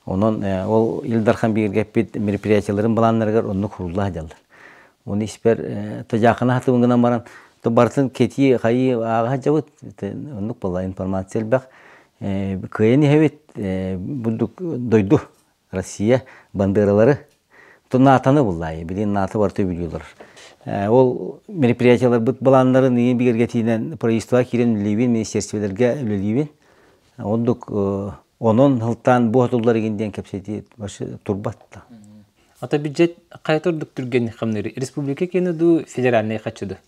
Онон ол Ил Дархан бигэргэппит мероприятиеларын былааннарыгар оннук хурулла сылдьаллар. Оны испэр тажаахына хатыбын гынан баран то барытын кэтии хайыы ааҕа сылдьабыт. Оннук буолла информация элбэх. Кыайан иһэбит бурдук дойду Россия бандералары то НАТО-ны буллаайы билин НАТО барыта үбүлүүлэр. Ол мероприятиеларбыт былааннарын ыйын бигэргэтиинэн правительство киирэн үлэлиибин, министерстволарга үлэлиибин. Оннук онон сылтаан бу хотуллар игин диэн кэпсэтии турбат да. Ата бюджет хайа турдук түргэн хамныры республика киэни ду федеральный хаччыды?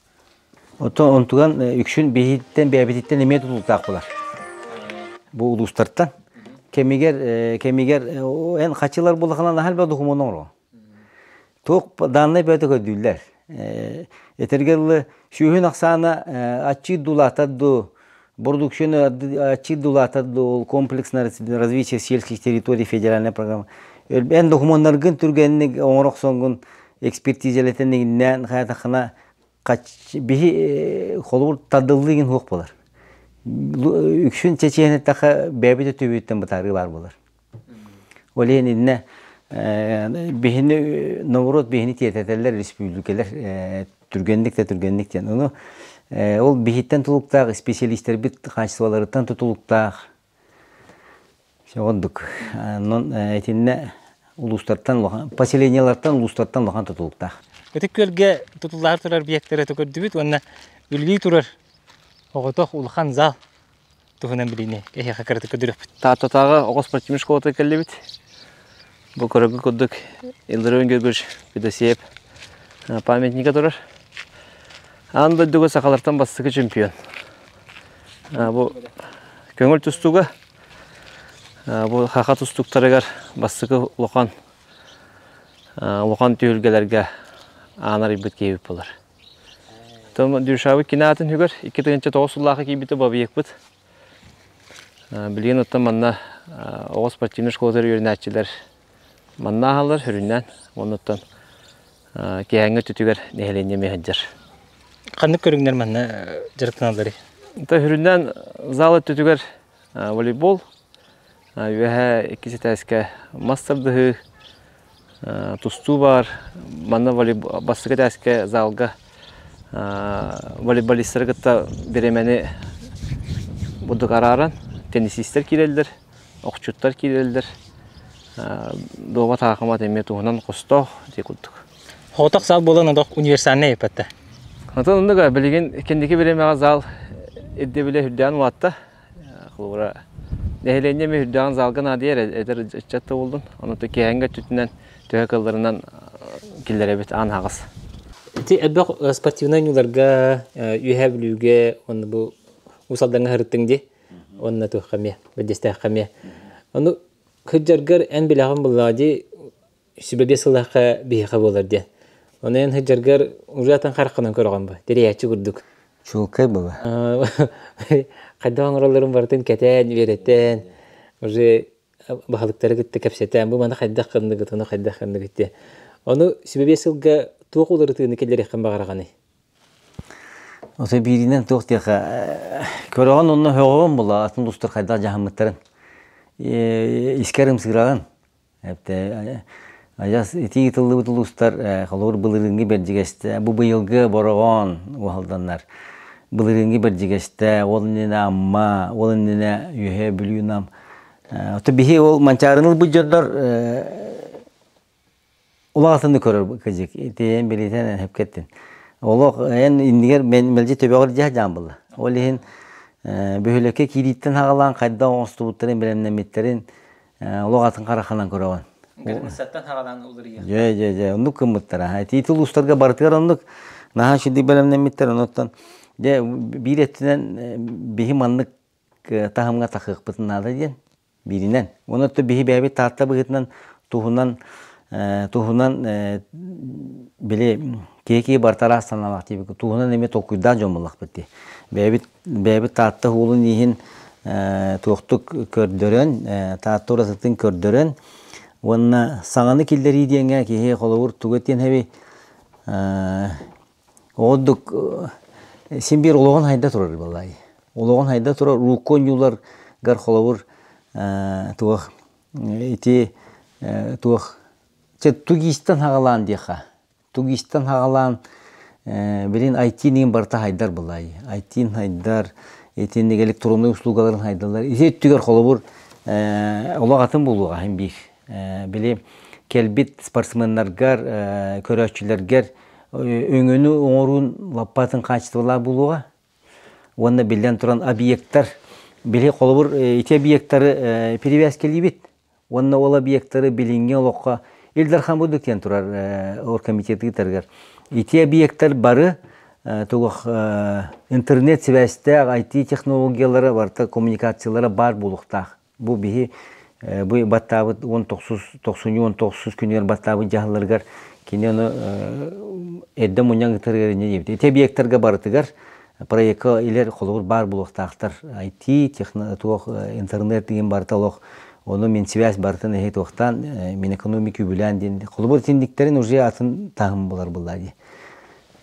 Оттон онтуган үксүн биһиттэн бэйэбититтэн эмиэ тутулуктаах булар. Бу улуустартан. Кэмигэр кэмигэр эн хаччылар булахана наһаа элбэх докумуон оҥоро. Туох даннай бөтө көрдүүллэр. Этэргэ дылы сүүһүн ахсаана аччыыр дулаатар ду продукцияны аччыыр дулаатар ду комплексное развитие сельских территорий федеральная программа. Эн докумуоннаргын түргэнник оҥоро охсоҥҥун экспертизэлэтэн игиннээн хайатаххына биһи холобур тардыллыы игин суох буолар. Үксүн чэчиэн эттэххэ бэйэбит өттүбүттэн бытаарыы баар буолар. Ол иһин иннэ биһини норуот биһини тиэтэтэллэр республикалар түргэнник да түргэнник диэн. Ону ол биһиттэн тутулуктаах специалистэрбит хаачыстыбаларыттан тутулуктаах ордук. Онон итиннэ улуустартан поселениелартан улуустартан улахан тутулуктаах. Ытык Күөлгэ тутуллаары турар объектары көрдүбүт уонна үлэлии турар оҕотох улахан зал туһунан билиини эһиэхэ кыратык көрдөрүөхпүт. Тааттатааҕы оҕо спортивнай школата кэллибит. Бу көрөргө курдук Илларион Георгиевич Федосеев памятника турар. Аан дойдуга сахалартан бастакы чемпион. Бу көҥүл тустууга бу хаха тустууктарыгар бастакы улахан улахан түһүлгэлэргэ аан арыйбыт киһибит буолар. Дюшабыт кинаатын үгэр 2009 сыллаахы киирбитэ бабыйыкпыт. Билигин оттон манна оҕо спортивнай школатыгар үөрэнээччилэр манна аһаллар сүрүннээн. Оннуттан киэһээҥҥи өттүтүгэр нэһилиэнньэ эмиэ сылдьар. Ханнык көрүҥнэр манна дьарыктаналларый? Сүрүннээн зал өттүтүгэр волейбол, үөһээ иккис этээскэ мас тардыһыы, тустуу баар. Манна бастакы этээскэ залга волейболистары кытта бириэмэни бурдук арааран теннисистэр киирэллэр, охчуттар киирэллэр. Дуоба таахымат эмиэ туһунан хостоох дии курдук. Хотох зал буолан олох универсальнай эппэтэ. Онтон оннук билигин кэнники бириэмэҕэ зал ирдэбилэ үрдээн улаатта. Холобура, нэһилиэнньэ эмиэ үрдэҕин залга наадыйар эдэр ыччат да буоллун. Онон киэһээҥҥи өттүтүнэн төһө кыалларынан киллэрэбит аан аһаҕас. Ити элбэх спортивнай оонньууларга Үөһээ Бүлүүгэ уонна бу Уус Алдаҥҥа сырыттыҥ дии. Уонна туохха эмиэ, Бэрдьиэстээххэ эмиэ. Ону кырдьаргар эн билэҕин буоллаҕа дии сүбэ сыллаахха биһиэхэ буолар диэн. Ону эн сылдьаргар уже атын хараххынан көрөҕүн бу, тэрийээччи курдук. Чуолкай була. Хайдах оҥороллорун барытын кэтээн, үөрэтэн, уже баһылыктары кытта кэпсэтэн, бу маны хайдах гынныгыт, ону хайдах гынныгыт диэн. Ону сүбэ сылга туох уларытыыны киллэриэххин баҕараҕыный? Ото бииринэн туох диэхэ көрөҕүн онно һөҕөҕүн була атын улуустар хайдах дьаһаммыттарын искэр ымсыыраҕын Адьас итии тыллыбыт улуустар холобур былырыыҥҥы Бэрдьигэстэ, бу быйылгы Бороҕон уһалданнар. Былырыыҥҥы Бэрдьигэстэ, ол иннинэ Амма, ол иннинэ Үөһээ Бүлүү Нам. Ото биһи ол Манчаарыны ылбыт дьоннор улаатыны көрөр кыдьык. Итиэн билитен хөпкеттин. Олох эн иннигэр мэлдьи төбөҕөр дьаһ дьаан булла. Ол иһин бөһүлэккэ киирииттэн хагалаан хайдах оҥостубуттарын бэлэмнэммиттэрин олох атын харахынан көрөҕүн. Границаттан хагалаан уларыйа. Дьэ, дьэ, дьэ, оннук гыммыттара. Ити улуустарга барытыгар оннук наһаа үчүгэй бэлэмнэммиттэр. Онуттан дьэ биир өттүнэн биһи маннык таһымҥа тахыахпытын наада диэн бииринэн. Онон биһи бэйэбит Таатта быһыытынан туһунан туһунан били киһи барыта араас санаалаах диэбит туһунан эмиэ толкуйдаан дьон буоллахпыт дии. Бэйэбит бэйэбит Таатта уолун иһин туохтук көрдөрөн, Таатта уратытын көрдөрөн уонна саҥаны киллэрии диэҥҥэ киһи холобур тугу этиэн эбий Ордук син биир олоҕун хайда турар буоллаҕай. Олоҕун хайда турар урукку оонньууларгар холобур туох ити туох чэ тугистан хаҕалаан диэххэ. Тугистан хаҕалаан билин IT-ниин барыта хайдар буоллаҕай. IT-н хайдар, итинник электроннай услугаларын хайдаллар. Ити өттүгэр холобур олох атын буолуоҕа син биир. Били кэлбит спортсменнаргар, көрөөччүлэргэр өҥөнү оҥоруун лаппатын хаачыстыбалаах буолуоҕа. Уонна биллэн туран объектар, били холобур ити объектары перевязкалиибит. Уонна ол объектары билиҥҥи олоххо Ил Дархан бурдук диэн турар оргкомитет ыытарыгар. Ити объектар бары туох интернет сибээстээх IT технологиялара барыта коммуникациялара баар буолуохтаах. Бу биһи бу баттаабыт 19 тохсунньу 19 күнүгэр баттаабыт дьаһалларыгар кини ону эрдэ мунньан ыытарыгар инньэ диэбит. Ити объектарга барытыгар проекка илэр холобур баар буолуохтаахтар. IT, техно, туох интернет деген барыта олох ону мин связь барытын эһи туохтаан Минэкономика үбүлээн диэн холобур итинниктэрин уже атын таһым булар булла дии.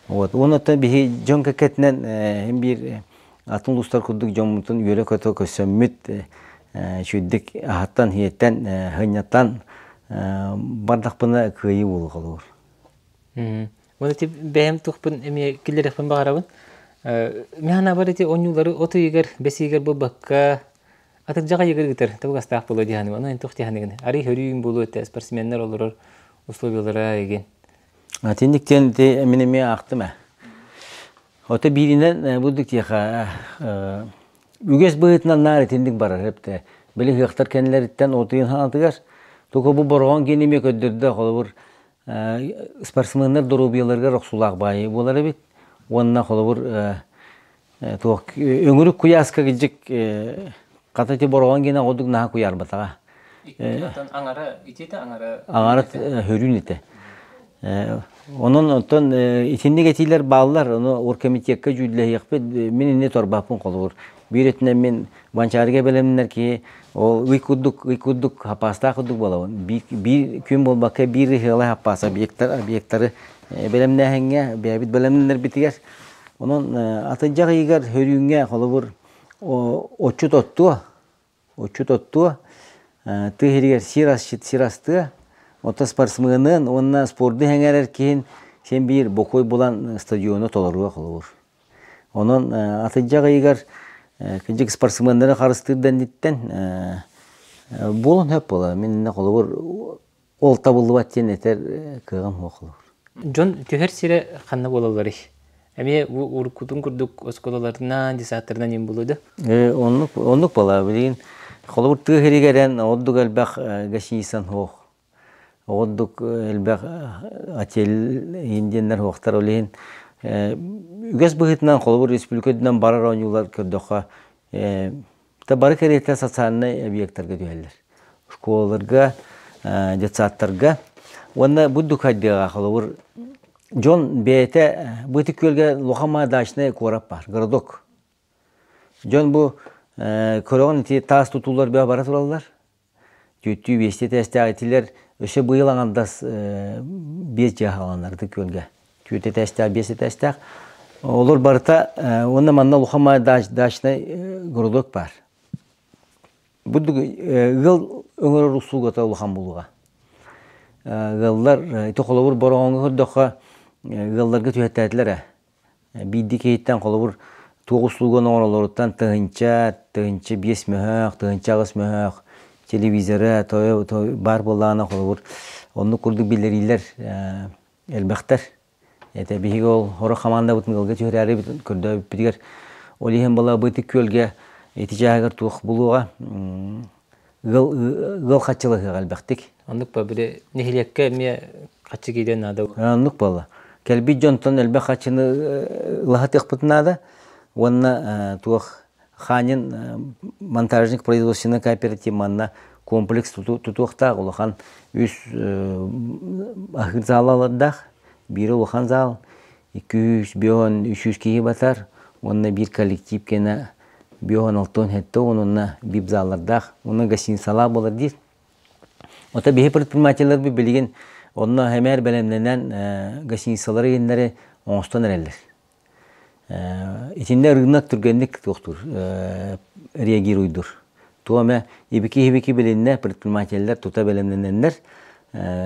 Вот. Уонна биһи дьон кэккэтинэн хим биир атын улуустар курдук дьоммутун үөрэ-көтө көрсөммүт үчүгдүк аһаттан, иһиттэн, сынньатан бардахпына кыайыы буолуо холобур. Уонна ити бэйэм тухпун эмиэ киллэриэхпин баҕарабын. Мин санаабар ити оонньуулары от ыйыгар, бэс ыйыгар буолбакка, атырдьах ыйыгар ыытар табыгастаах буолуо дии саныыбын. Онон туох дии саныыгын? Арый хөрүүм буолуо этэ, спортсменнар олорор условиялара игин. Итинник диэн ити мин эмиэ аахтым ээ. Ото бииринэн бу тиэхэ үгэс быһыытынан наар итинник барар эптэ. Били ыһыахтар кэннилэриттэн отуйун хаҥатыгар тука бу бороҕон киин эмиэ көрдөрдө холобур спортсменнар доруобуйаларыгар охсуулаах баайыы буолар эбит. Уонна холобур туох өҥүрүк куйааска кыдьык хата ити бороҕон киинэ ордук наһаа куйаарбатаҕа. Аҥара итиитэ аҥара аҥара хөрүүн этэ. Онон оттон итинник этиилэр бааллар, ону оргкомитекка дьүүллэһиэхпит. Мин инни торбаппын холобур. Биир өттүнэн мин Манчаарыга бэлэмнэр киһи ол ый курдук, ый курдук хапаастаах курдук буолабын. Биир күн буолбакка биир ыһыалай хаппаас объектар, объектары бэлэмнээһиҥҥэ, бэйэбит бэлэмнэнэрбитигэр. Онон атырдьах ыйыгар хөрүүҥҥэ холобур отчут оттуо, Отчут оттуо, тыа иһигэр сир асчыт сир астыа, оттон спортсменын уонна спорду сэҥээрэр киһин син биир бокуой булан стадиону толоруо холобур. Онон атырдьах ыйыгар кырдьык спортсменнары харыстыыр да инниттэн буолан сөп буолар. Мин иннэ холобур ол табыллыбат диэн этэр кыаҕым суох холобур. Дьон түһэр сирэ ханна буолалларый? Эмиэ уруккутун курдук оскуолаларынан, десанттарынан им булуо да? Оннук, оннук буолар. Билигин холобур тыа сиригэр эн ордук элбэх гостиницан суох. Ордук элбэх отель индиэннэр суохтар. Ол иһин үгэс быһыытынан холобур республика үрдүнэн барар оонньуулар көрдөххө да бары кэриэтэ социальнай объектарга түһэллэр. Школаларга, детсадтарга. Уонна бу дукайдыаҕа холобур дьон бэйэтэ бу ити күөлгэ Лохама дачный куорат баар, городок. Дьон бу көрөҕүн ити таас тутуулар бөҕө бара тураллар. Түөттүү биэстии этээстээх итилэр өссө быйыл аҥардас биэс дьиэ хааланнар ытык күөлгэ. Түөрт этээстээх, биэс этээстээх. Олор барыта уонна манна Лухама дачный городок баар. Бу ыал өҥөрөр услугата улахан буолуоҕа. Ыаллар ити холобур Бороҕоҥҥо көрдөххө ыалларга түһэттээтилэр ээ. Биирдии киһиттэн холобур Туох услуганы оҥороллоруттан тыһыынча, 1005 мөһөөх, 1008 мөһөөх телевизора, тойо баар буоллаҕына холобур оннук курдук биллэриилэр элбэхтэр. Это биһиги ол хоро хамаандабытын ыалга түһэрээри көрдөөбүппүтүгэр ол иһин была быты күөлгэ ити чааһыгар туох булуоҕа ыал ыал хаччылаһыаҕа элбэхтик. Оннук ба били нэһилиэккэ эмиэ хаччы киириэн наада. Оннук буолла. Кэлбит дьонтон элбэх хаччыны ылаһатыахпыт наада. Уонна туох Ханин монтажник производственный кооператив манна комплекс тутуохтаах улахан үс аһыыр заалалардаах биир улахан зал 200 бион 300 киһи батар уонна биир коллектив кэнэ бион алтон хетте онунна бип заллардаах уонна гостиницалаах буолар диир Ото биһи предпринимателлэр билигин онно хэмээр бэлэмнэнэн гостиницалары иһиннэри оҥостон эрэллэр. Итиннэ рынок түргэнник туохтуур, реагируйдур. Туох эмэ ибики-ибики билиннэ предпринимателлэр тута бэлэмнэнэннэр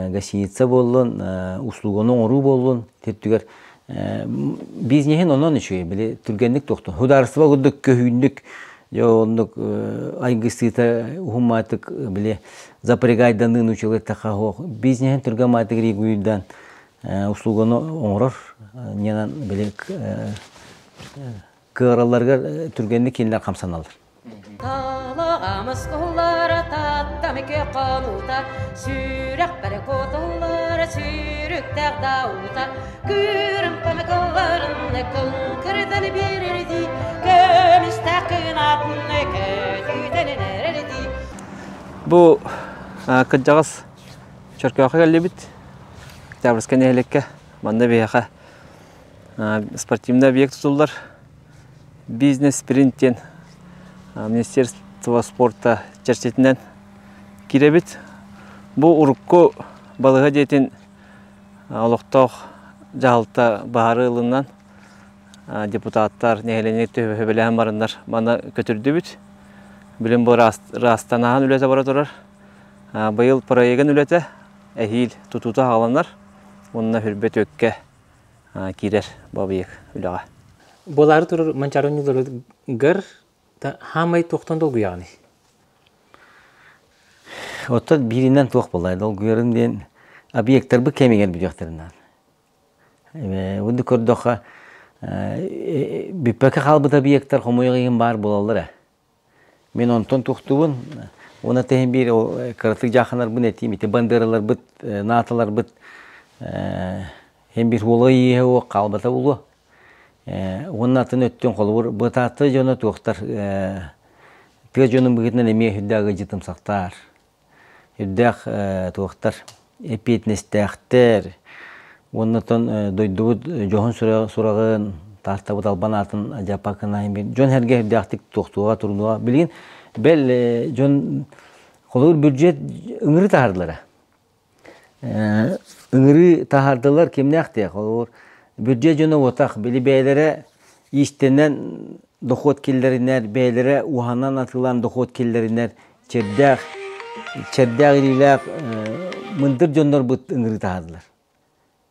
гостиница буоллун, услуганы оҥоруу буоллун төрдүгэр бизнеһин онон үчүгэй били түргэнник туохтун. Судаарыстыба курдук көһүүннүк дьэ оннук айгыстыыта уһумаатык били запрягайданыы училыттаха бизнеһин түргэн маатык регуйдан услуганы оҥорор ньанан били кыаралларыгар түргэнник кинилэр хамсаналлар. Талаҕамыс куллара таттам хонуута, сүрэхпэр кутуллар сүүрүктээх даута, күүрүм көмө кылларын кыҥкырдан биэрэрдии, көмүстээх кынаатын көтүтэн эрэрдии. Бу кырдьаҕас Чөркөөххө кэллибит. Октябрьскай нэһилиэккэ манна биһиэхэ спортивный объект тутуллар. Бизнес-спринт диэн Министерство спорта чэрчитинэн киирэбит. Бу урукку балыыһа дьиэтин олохтоох дьаһалта баһары ылынан депутаттар нэһилиэнньэ төһөбөлөһөн бараннар маны көтүрдүбүт. Билин бу ыраастанааһын үлэтэ бара турар. Быйыл проегын үлэтэ эһиил тутуута хааланар уонна хүрбэ түөккэ киирэр бу объект үлэҕэ. Буолаары турар Манчаары оонньууларыгар хаамай туохтан долгуйаҕыный? Оттон бииринэн туох буоллай долгуйарым диэн объектарбыт кэмигэр бүтүөхтэрин наада. Бу көрдөххө бүппэккэ хаалбыт объектар хомойуох иһин баар буолаллар ээ. Мин онтон тухтубун уонна тэһин биир кыратык дьаахханарбын этиим ити бандераларбыт нааталарбыт һин биир уола ииһэ уох хаалбата буолуо. Уонна атын өттүн холобур бытаатта дьоно туохтар тыа дьонун быһыытынан эмиэ үрдээх ыдьытымсахтаар. Үрдээх туохтар эппиэтинэстээхтэр уонна оттон дойдубут дьоһун сураҕын Тааттабыт албан аатын Адьапакынаайын биир дьон сэргэ үрдээхтик туохтуоҕа турунуоҕа билигин бэл дьон холобур бюджет ыҥырыы таһаардылара ыҥырыы таһаардылар кимнээх диэх холобур бюджет дьоно уотах били бэйэлэрэ иистэнэн дохуот киллэринэр бэйэлэрэ уһанан атыылаан дохуот киллэринэр чэрдээх чэрдээх илиилээх мындыр дьоннорбут ыҥырыы таһаардылар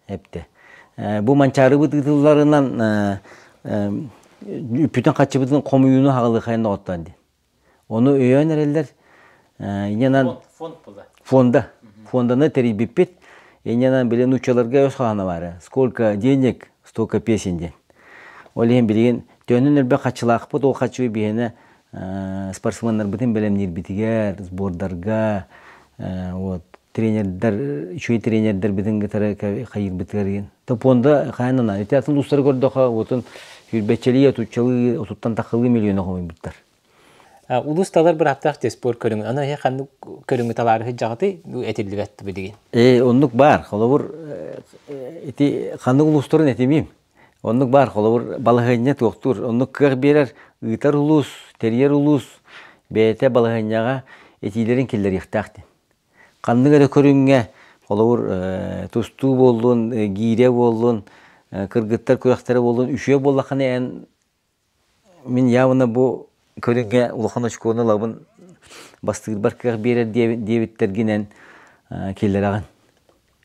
эптэ бу манчаарыбыт ыытылларынан үппүтүн хаччыбытын хомуйууну хаҕылыхайын оҕоттоон диэн ону өйөөн эрэллэр инньэнэн фонд була фонда фонданы тэрийбиппит инньэнэн били нууччаларга өс хаһана баара сколько денег столько песен диэн ол иһин билигин төһөнөн элбэх хаччылаахпыт ол хаччы биһиэнэ спортсменнарбытын бэлэмниирбитигэр сбордарга вот тренердэр үчүгэй тренердэрбитин кытары хайыырбытыгар диэн то пуонда хайанана ити атын улуустары көрдөхө отун сүүрбэччэлии отуччалыы отуттан таххалыы миллиона хомуйбуттар Улуус талар бырааптаах те спорт көрүҥү. Аны эһи ханнык көрүҥү талаары сылдьаҕытый этиллибэт билигин. Э оннук баар. Холобур ити ханнык улуустарын этимиим. Оннук баар холобур балаһыанньа туохтуур. Оннук кыах биэрэр ыытар улуус, тэрийэр улуус бэйэтэ балаһыанньаҕа этиилэрин киллэриэхтээх диэн. Ханнык эрэ көрүҥҥэ холобур тустуу буоллун, гиирэ буоллун, кыргыттар күрэхтэрэ буоллун, үчүгэй буоллаххына эн мин явно бу көрүҥҥэ улахан очкону ылабын бастыырбар кыах биэрэр диэбиттэргинэн киллэрэҕин.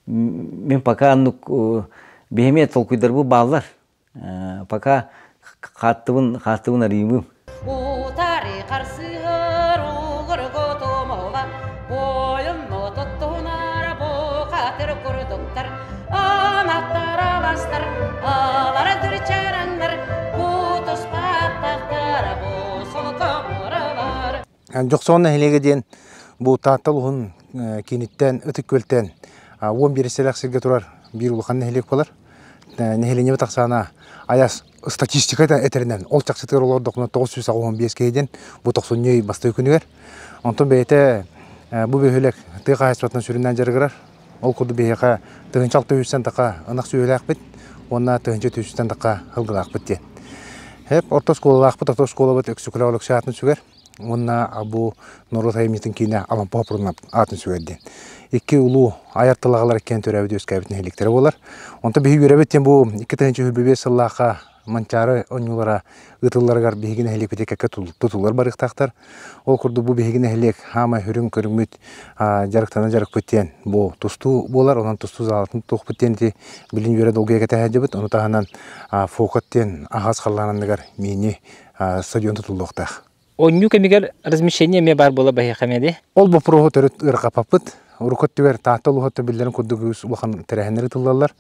Мин пока оннук биһиэхэ толкуйдарбыт бааллар. Пока Хааттыбын, хааттыбын арыйымым. Утары харсыһар угургу тумула, Бойун отуттунар бухатыр курдуктар, Анаттар аластар, алардыр чараннар, Кутуспаттахтар бу сулкамуралар. Дьохсоон нэһилиэгэ диэн бу Таатта улуһун кииниттэн Ытык Күөлтэн 11 сэлэх сиргэ турар биир улахан нэһилиэк буолар. Нэһилиэнньэбит ахсаана айас статистика этэринэн ол чахчытыгар олордохпуна 985 киһи диэн бу тохсунньу бастакы күнүгэр. Онтон бэйэтэ бу бөһүөлэк тыа хаһаайыстыбатынан сүрүннээн дьарыгырар. Ол курдук биһиэхэ 1600 таха ынах сүөһүлээхпит уонна 1100 таха ылгылаахпыт диэн. Хеп орто оскуолалаахпыт, орто оскуолабыт Өксөкүлээх Өлөксөй аатын сүгэр. Уонна бу норуот айымньытын киинэ Алампа Хоппурунап аатын сүгэр диэн. Икки улуу айар тылаҕалар иккиэн төрөөбүт үөскээбит нэһилиэктэрэ буолар. Онтон биһиги үөрэбит диэн бу 2025 сыллаахха Манчаары оонньуулара ыытылларыгар биһиги нэһилиэкпитигэр кэккэ тутуулар барыахтаахтар. Ол курдук бу биһиги нэһилиэк хаамай үрүҥ көрүҥмүт дьарыктана дьарыкпыт диэн бу тустуу буолар. Онон тустуу заалатын тутуохпут диэн ити билин үөрэ долгуйа кэтэһэ Ону таһынан Фокот диэн аһаас халлаан анныгар мини стадион тутуллуохтаах. Оонньуу кэмигэр размещение эмиэ баар буола баһыйха эмиэ Ол боппуруоһу төрүт ыарахаппаппыт. Урукку өттүгэр Таатта улууһуттан биллэрин курдук үгүс улахан тэрээһиннэр ыытыллаллар.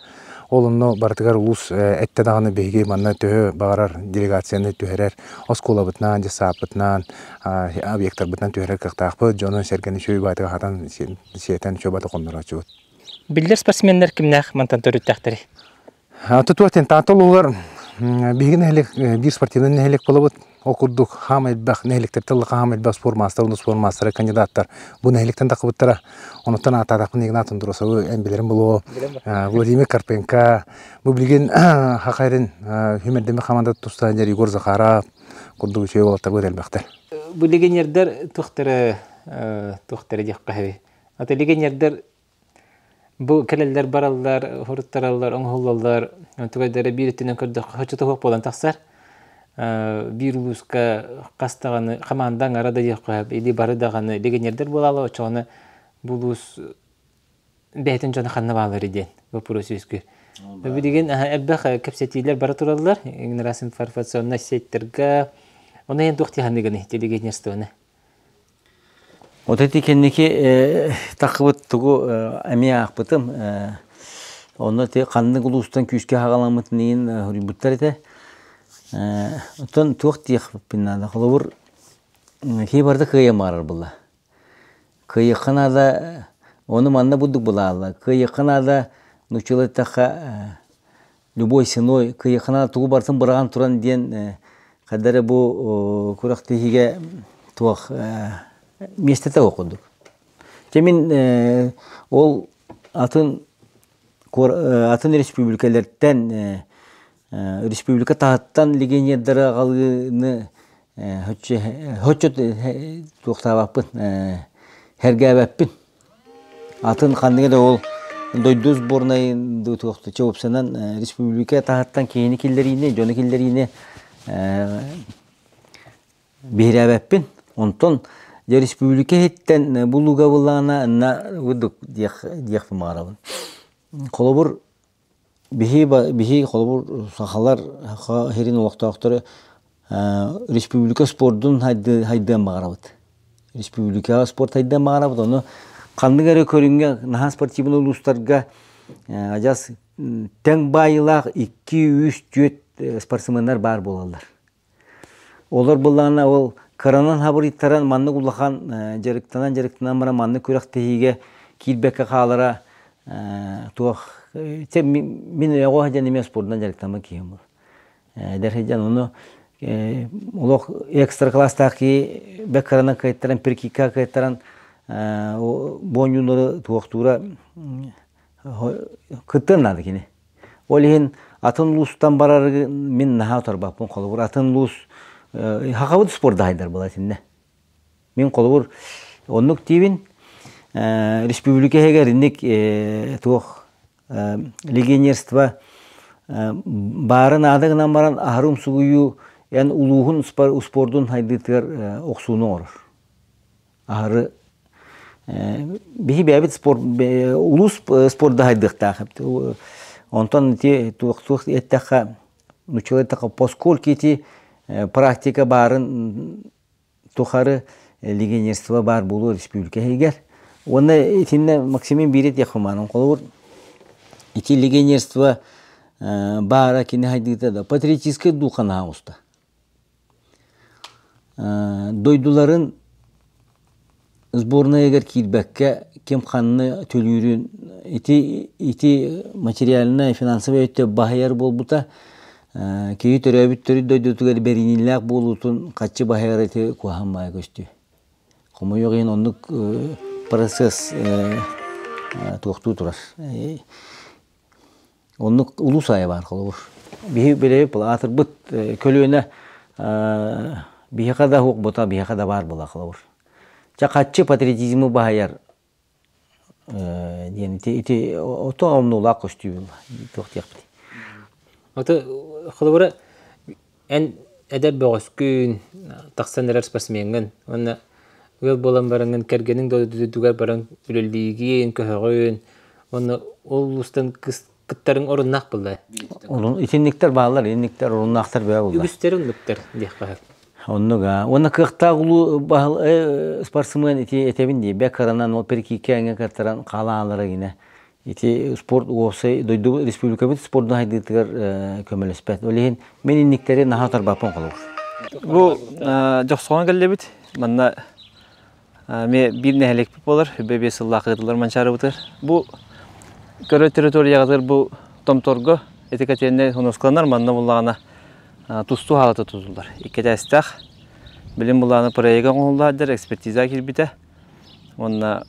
Ол онно барытыгар улуус эттэ даҕаны биһиги манна төһө баҕарар делегацияны түһэрэр оскуолабытынан, дьыссааппытынан, объектарбытынан түһэрэр кыахтаахпыт. Дьону сэргэни үчүгэй баайтыга хатан сиэтэн үчүгэй баайта хоннорооччубут. Биллэр спортсменнар кимнээх мантан төрүттээхтэрий? Тутуотин Таатта улууһугар биһиги нэһилиэк биир спортивнай нэһилиэк буолабыт. Ол курдук хаама элбэх нэһилиэктэртэн ылла хаама элбэх спорт маастара уонна спорт маастара кандидаттар бу нэһилиэктэн тахсыбыттара. Онуттан аатаатахпын Игнат Андросовы эн билэрин булуо. Владимир Карпенко, бу билигин Хахайрин Хүмэрдеми хамаанда тустаан Егор Захаров курдук үчүгэй уолаттарбыт элбэхтэр. Бу легионердэр туохтара туохтара диэххэ Ата легионердэр Бу кэлэллэр бараллар, хоруттараллар, оҥоһуллаллар. Тугайдара биир өттүнэн көрдөххө соччото суох буолан тахсар. Биир улууска хас даҕаны хамаанда аҥара да диэххэ сөп, или бары даҕаны легионердэр буолаалар, оччоҕуна бу улуус бэйэтин дьоно ханна баалларый диэн вопрос үөскүүр. Билигин элбэх кэпсэтиилэр бара тураллар, информационнай сетьтэргэ. Ону иһин туох дии саныыгыный легионерствоны? Вот ити кэнники таххыбыт тугу эмиэ аахпытым. Онно ити ханнык улуустан күүскэ хаҕаламмытын иһин суруйбуттар этэ. Оттон туох диэхпин наада, холобур, киһи барыта кыайан баҕарар буолла. Кыайыахха наада, ону манна бурдук булааллар. Кыайыахха наада, нууччалыы эттэххэ, любой ценой кыайыахха наада тугу барытын быраҕан туран диэн хайда эрэ бу күрэхтэһиигэ туох миэстэтэ суох курдук. Дьэ мин ол атын атын республикалартан республика таһыттан легионердары аҕалыыны соччо туохтаабаппын сэргээбэппин. Атын ханныга да ол дойду сборнайын чопсанан республика таһыттан киһини киллэриини, дьону киллэриини биһирээбэппин. Онтон дьэ республика иһиттэн булууга буллаҕына на курдук диэх диэхпин баҕарабын. Холобур биһи биһи холобур сахалар саха сирин олохтоохторо республика спордун хайдыан баҕарабыт. Республикаҕа спорт хайдыан баҕарабыт, ону ханнык эрэ көрүҥҥэ наһаа спортивнай улуустарга адьас тэҥ баайыылаах икки, үс, түөрт спортсменнар баар буолаллар. Олор былаана ол кыранан хабырыйтаран маннык улахан дьарыктанан-дьарыктанан баран маннык күрэхтэһиигэ киирбэккэ хаалара туох мин оҕо сылдьан эмиэ спордунан дьарыктаммыт киһим буолар. Эдэр сылдьан ону олох экстра класстаах киһи бэк кыранан кыайтаран прикидка кыайтаран бу оонньуулары туохтуура кыттыан наада кини. Ол иһин атын улуустан барары мин наһаа утарбаппын. Холобур, атын улуус хахабыт спорда хайдар буолар итиннэ. Мин холобур оннук диибин республика иһигэр инник туох легионерство баарын наада гынан баран аһары умсугуйуу эн улууһун спордун хайдыытыгар охсууну оҥорор. Аһары биһи бэйэбит спорт улуус спорда хайдыахтаах. Онтон ити туох-туох эттэххэ. Нуччалар така поскольку ити практика баарын тухары легионерство баар буолуо республика иһигэр. Уонна итиннэ Максимин биири этиэххэ холобур ити легионерство баара кини хайдыыта да патриотическай духа наһаа оҕуста. Дойдуларын сборнайыгар киирбэккэ ким ханна төлүүрүн ити ити материальнай финансовай өттө баһыйар буолбута киһи төрөөбүт төрүт дойдутугар бэриниилээх буолуутун хаччы баһыйар ити куһаҕан баайа көстүү. Хомойуох иһин оннук процесс туохтуу турар. Оннук улуус аайы баар холобур. Биһи билэбит аатырбыт көлүөнэ биһиэхэ да суох бута биһиэхэ да баар була холобур. Чэ хаччы патриотизмы баһыйар диэн ити ити ото омнулаах көстүү туох диэхпитий. Ото холобура эн эдэр бөҕөскүн тахсан эрэр спортсмеҥҥын уонна ыал буолан бараҥҥын кэргэниҥ дойдутугар баран үлэлиигин, көһөҕүн уонна ол улуустан кыттарыҥ оруннаах буолла. Итинниктэр бааллар, инниктэр оруннаахтар бөҕө буолла. Үгүстэр оннуктар диэххэ сөп. Оннук аа. Уонна кыахтаах улуу баһыл спортсмен ити этэбин дии, бэк кыранан ол перекикке эҥэ каттаран хаалаалара гинэ. Ити спорт уопсай дойду республикабыт спордун хайдыытыгар көмөлөспөт. Ол иһин мин инниктэри наһаа тарбаппын холобур. Бу Дьохсоҕон кэллибит. Манна эмиэ биир нэһилиэкпит буолар. Үбэ биэс сыллаах ыытыллар Манчаарыбытыгар. Бу көрө территорияҕытыгар бу Томторго ити кэтиэннэ хонускаланар манна буллаҕына тустуу хаалата тутуллар. Икки этээстээх. Билим буллаҕына проега оҥоһуллар экспертиза киирбитэ. Уонна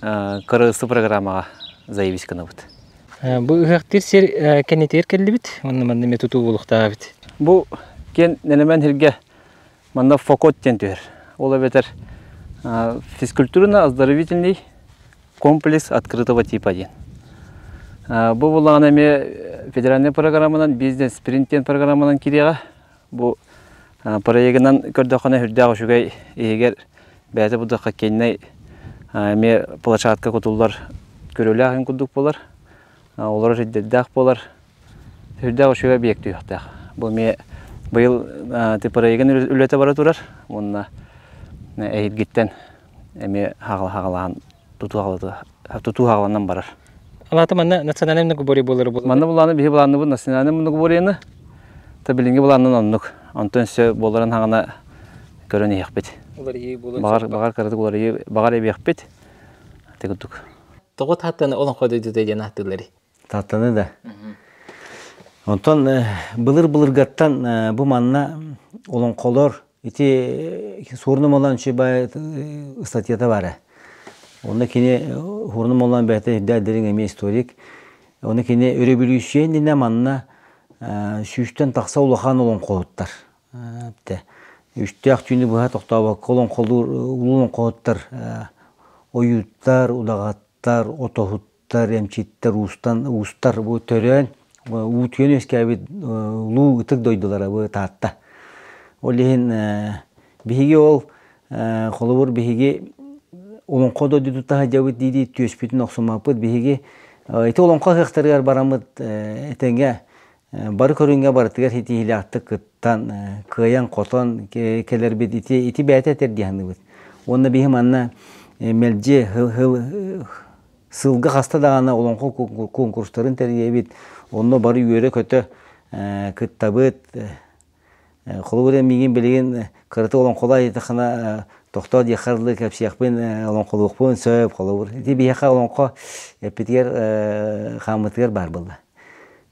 кыргызты программаҕа заявить гынабыт. Бу ыһыахтыыр сир кэннитигэр кэллибит. Онно манна эмиэ тутуу буолуохтаабыт. Бу киэн нэлэмэн сиргэ манна фокот диэн түһэр. Ол эбэтэр физкультурно-оздоровительный комплекс открытого типа диэн. Бу буллаҕына эмиэ федеральный программанан бизнес-спринт диэн программанан кириэҕэ. Бу проегынан көрдөххүнэ сүрдээх үчүгэй иһигэр бэйэтэ бу хоккейнай эмиэ площадка кутуллар көрүүлээх курдук буолар. Олорор сирдэрдээх буолар. Сүрдээх үчүгэй объект түһүөхтээх. Бу эмиэ быйыл ты проегын үлэтэ бара турар. Уонна эһиилгиттэн эмиэ хаҕалаан тутуу хаҕаланан барар. Алаата манна национальный многоборье буолар буолар. Манна булааны биһи былаанныбыт национальный многоборьены. Та билиҥҥи былааннан оннук. Онтон өссө буоларын хаҕана көрөн иһиэхпит. Баҕар баҕар кыратык уларыйыы баҕар эбиэхпит. Ити курдук. Тоҕо Тааттаны олоҥхо дойдута диэн ааттыылларый? Тааттаны да. Онтон былыр-былыргаттан бу манна олоҥхолор ити Суорун Омоллоон үчүгэй ыстатыйата баара. Онно кини Суорун Омоллоон бэйэтэ үрдээх дириҥ эмиэ историк. Оны кини өрөбүлүүссүйэ иннинэ манна сүүстэн тахса улахан олоҥхоһуттар. Үстээх түүнү быһа тохтообокко олоҥхолуур улуу олоҥхоһуттар ойууттар, удаҕаттар, отоһуттар, эмчиттэр, уустан уустар бу төрөөн уутуйан үөскээбит улуу ытык дойдулара бу Таатта. Ол иһин биһиги ол холобур биһиги олоҥхо дойдутуттан сылдьабыт дии-дии түөспүтүн охсуммаппыт. Биһиги ити олоҥхо ыһыахтарыгар бараммыт этэҥҥэ бары көрүҥҥэ барытыгар ситиһиилээхтик кыттан, кыайан-хотон кэлэрбит ити ити бэйэтэ этэр дии саныыбыт. Уонна биһи манна мэлдьи сылга хаста даҕаны олоҥхо куонкурустарын тэрийэбит, онно бары үөрэ-көтө кыттабыт. Холобур, миигин билигин кыратык олоҥхолоо диэтэххинэ, тохтоо диэххэ дылы кэпсиэхпин, олоҥхолуохпун сөп, холобур. Ити биһиэхэ олоҥхо эппитигэр хааммытыгар баар буолла.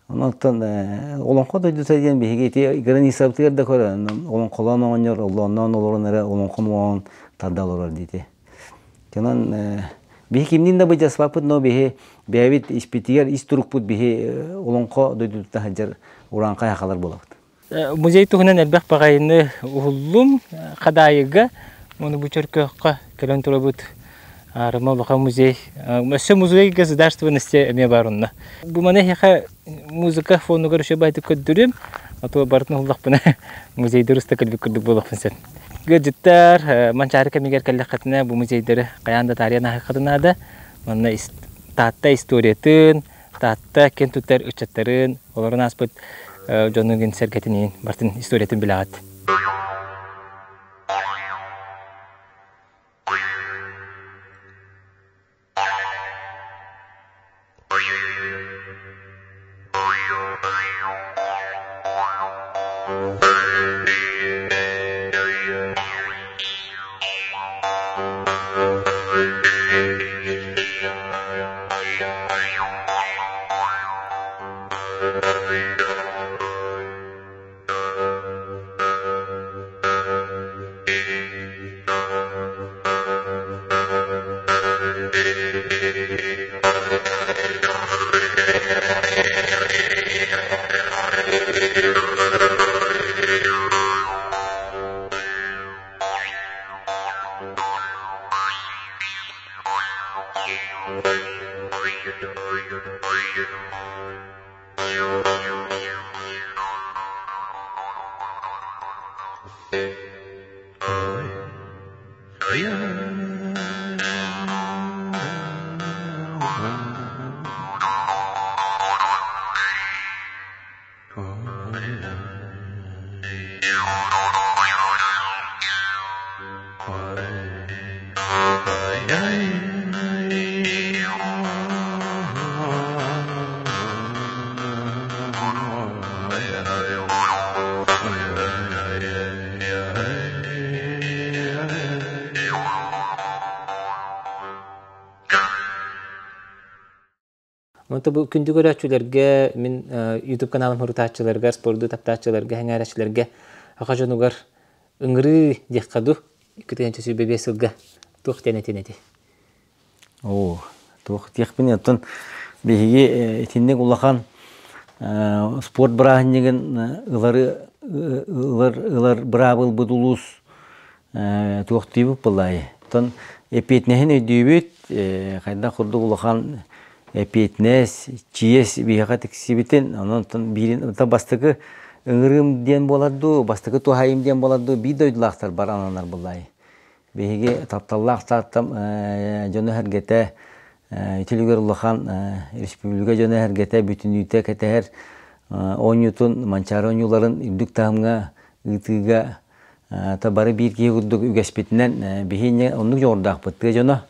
Онон олоҥхо дойдута диэн биһиги ити границабытыгар да көрөн олоҥхолоон оҕонньор оллоонноон олорон эрэ олоҥхо моҕоон тарда олорор диити. Онон биһи кимниин да быдьаспаппыт, но биһи бэйэбит испитигэр ис турукпут биһи олоҥхо дойдутуттан сылдьар урааҥхай сахалар буолабыт. Музей туһунан элбэх баҕайыны уһуллум Хадаайыга, ону бу Чөркөөххө кэлэн турабыт Аарыма улахан музей. Өссө музей государственности эмиэ баар онно. Бу маны эһиэхэ музыка фонугар үчүгэй баайдык көрдөрүм, а то барытын уһуллахпына музейдары уста кэлбит курдук буолуохпун сөп. Ыалдьыттар Манчаары кэмигэр кэллэххитинэ бу музейдары хайаан да таарыйан ааһыаххытын наада. Манна Таатта историятын, Таатта киэн туттар ыччаттарын, олорон ааспыт Дьонугун сэргэтин бартын историятын билэҕит. Онто бу күндү көрөөччүлэргэ, мин YouTube каналым сурутааччыларыгар, спорду таптааччыларга, сэҥээрээччилэргэ аха дьонугар ыҥырыы диэххэ дуу, 2025 сылга туох диэн этин эти? Оо, туох диэхпин оттон биһиги итинник улахан спорт бырааһынньыгын ылары ылар ылар быраабылбыт улуус туохтуйбут былай. Оттон эппиэтинэһин өйдүүбүт, хайдах курдук улахан эппиэтинэс, чиэс биһиэхэ тиксибитин, онон биирин бастакы ыҥырыым диэн буолар дуу, бастакы туһаайым диэн буолар дуу, биир дойдулаахтар бар ананар былай. Биһиги тапталлаах Тааттам дьоно-сэргэтэ үтүлүгэр улахан республика дьоно-сэргэтэ бүтүннүүтэ кэтэһэр оонньуутун, Манчаары оонньууларын үрдүк таһымҥа ыытыыга та бары биир киһи курдук үгэспитинэн биһи оннук дьоҕурдаахпыт тыа дьоно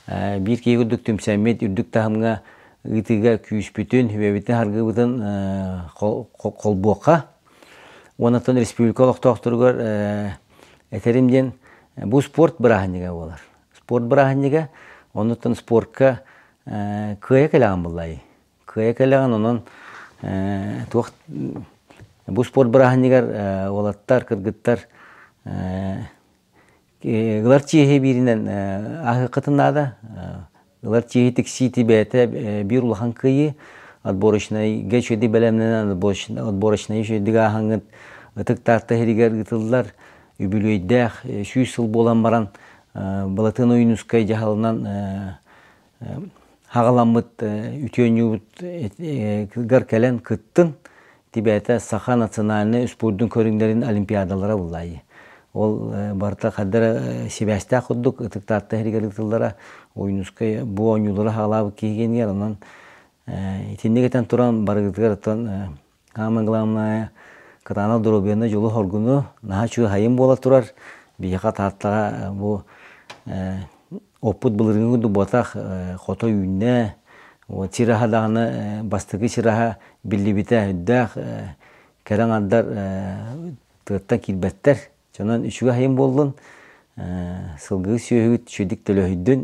биир киһи курдук түмсэммит үрдүк таһымҥа ыытыыга күүспүтүн, хүбэбитин-харгыбытын холбуохха. Уонна республика олохтоохторугар этэрим диэн бу спорт бырааһынньыга буолар. Спорт бырааһынньыга, оннуттан спортка кыайа кэлэҕин буллай. Кыайа кэлэҕин, онон туох бу спорт бырааһынньыгар уолаттар, кыргыттар ылар чиэһи бииринэн аһыаххытын наада. Ылар чиэһи тиксиити бэйэтэ биир улахан кыайыы. Отборочнайга үчүгэйдик бэлэмнэнэн отборочнай үчүгэйдик ааһаҥҥыт Ытык Таатта иһигэр ыытыллар үбүлүөйдээх 100 сыл буолан баран Былатыан Ойуунускай дьаһалынан хаҕаламмыт үтүөнньүбүт кэлэн кыттын Тибээтэ саха национальнай успуордун көрүҥнэрин олимпиадалара буллаайы. Ол барыта хардара сибээстээх курдук Ытык Таатта иһигэр ыытыллара Ойуунускай бу оонньуулары хаалаабыт киһигинигэр онон итинник этэн туран барыгытыгар оттон самое главное кытаанах доруобуйаны дьолу-соргуну наһаа үчүгэй хайын буола турар биһиэхэ Тааттаҕа бу оппут былырыыҥҥы курдук буотах хото үүннэ вот сир аһа даҕаны бастакы сир аһа биллибитэ үрдээх кэрэ аҥардар тыаттан киирбэттэр дьонон үчүгэй айын буоллун сылгы сүөһүгүт үчүгэйдик төлөһүйдүн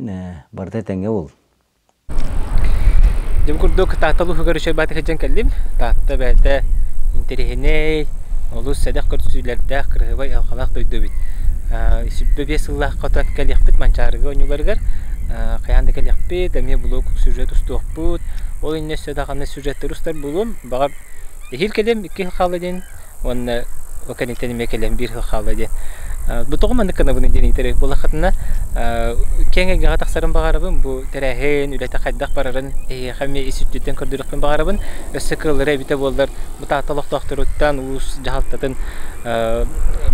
барыта этэҥҥэ буоллун Дьэ бу курдук Таатта улууһугар үчүгэй баатык сылдьан кэллим. Таатта бэйэтэ интэриэһинэй, олус сэдэх көрсүүлэрдээх, кыраһыабай айылҕалаах дойду эбит. 25 сыллаахха отон кэлиэхпит Манчаарыга оонньууларыгар. Хайаан да кэлиэхпит, эмиэ блог сюжет устуохпут. Ол иннинэ өссө даҕаны сюжеттары устар буолуом. Баҕар эһиил кэлиэм, икки сыл хаалла диэн уонна ол кэнниттэн эмиэ кэлэн биир сыл хаалла диэн. Бу тоҕо маннык гынабын диэн ыйытар буоллаххытына, киэҥ эйгэҕэ тахсарын баҕарабын. Бу тэрээһин үлэтэ хайдах барарын эһиэхэ эмиэ ис өттүттэн көрдөрүөхпүн баҕарабын. Өссө кыаллара эбитэ буоллар, бу Таатта олохтоохторуттан, улуус дьаһалтатын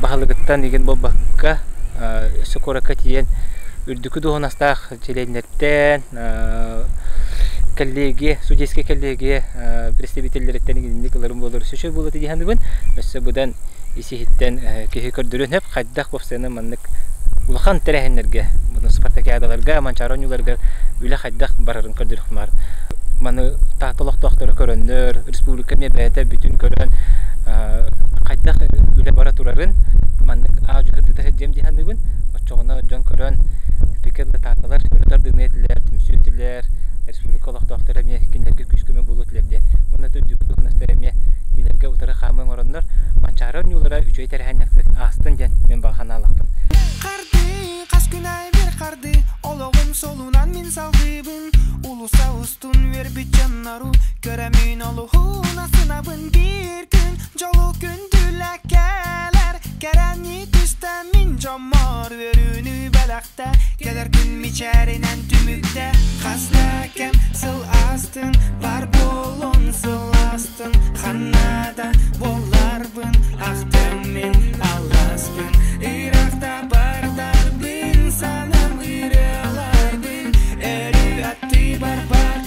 баһылыгыттан игин буолбакка, өссө куоракка тиийэн үрдүкү дуоһунастаах чилиэннэртэн, Коллегия, судейскай коллегия представителлэриттэн инник ыларым буолар өссө буолуо дии саныыбын. Өссө быдан ис-иһиттэн киһи көрдөрүөн сөп хайдах уопсайынан маннык улахан тэрээһиннэргэ, бұны спартакиадаларга, Манчаары оонньууларыгар үлэ хайдах барарын көрдөрүөх маар. Маны Таатта олохтоохторо көрөннөр, республика эмиэ бэйэтэ бүтүн көрөн хайдах үлэ бара турарын маннык аа-дьуо сырдата сылдьыам дии саныыбын. Оччоҕуна дьон көрөн пикет таатталар өрө тардыныа этилэр, түмсүү этилэр, республика олохтоохторо эмиэ кинилэргэ күүс-көмө буолуо этилэр диэн. Уонна үрдүкү дуоһунастар эмиэ кинилэргэ утары хаамыы оҥороннор Манчаары оонньуулара үчүгэй тэрээһиннэхтик аастын диэн мин баҕа санаалаахпын. Хардыы, хас күн аайы бир хардыы, олоҕум солунан мин салгыыбын, улуса устун үөрбүт дьоннору көрөмүн олуһун асынабын биир күн дьолу күндүлэ кэлэр кэрэни түстэ мин дьоммор үөрүүнү бэлэхтэ кэлэр күн мичээринэн түмүктэ хас да кэм сыл астын бар буолун сыластын ханна да буоларбын ахтым мин алласпын ырахта бардарбын санам ырыаларбын өрүү аттыбар бар.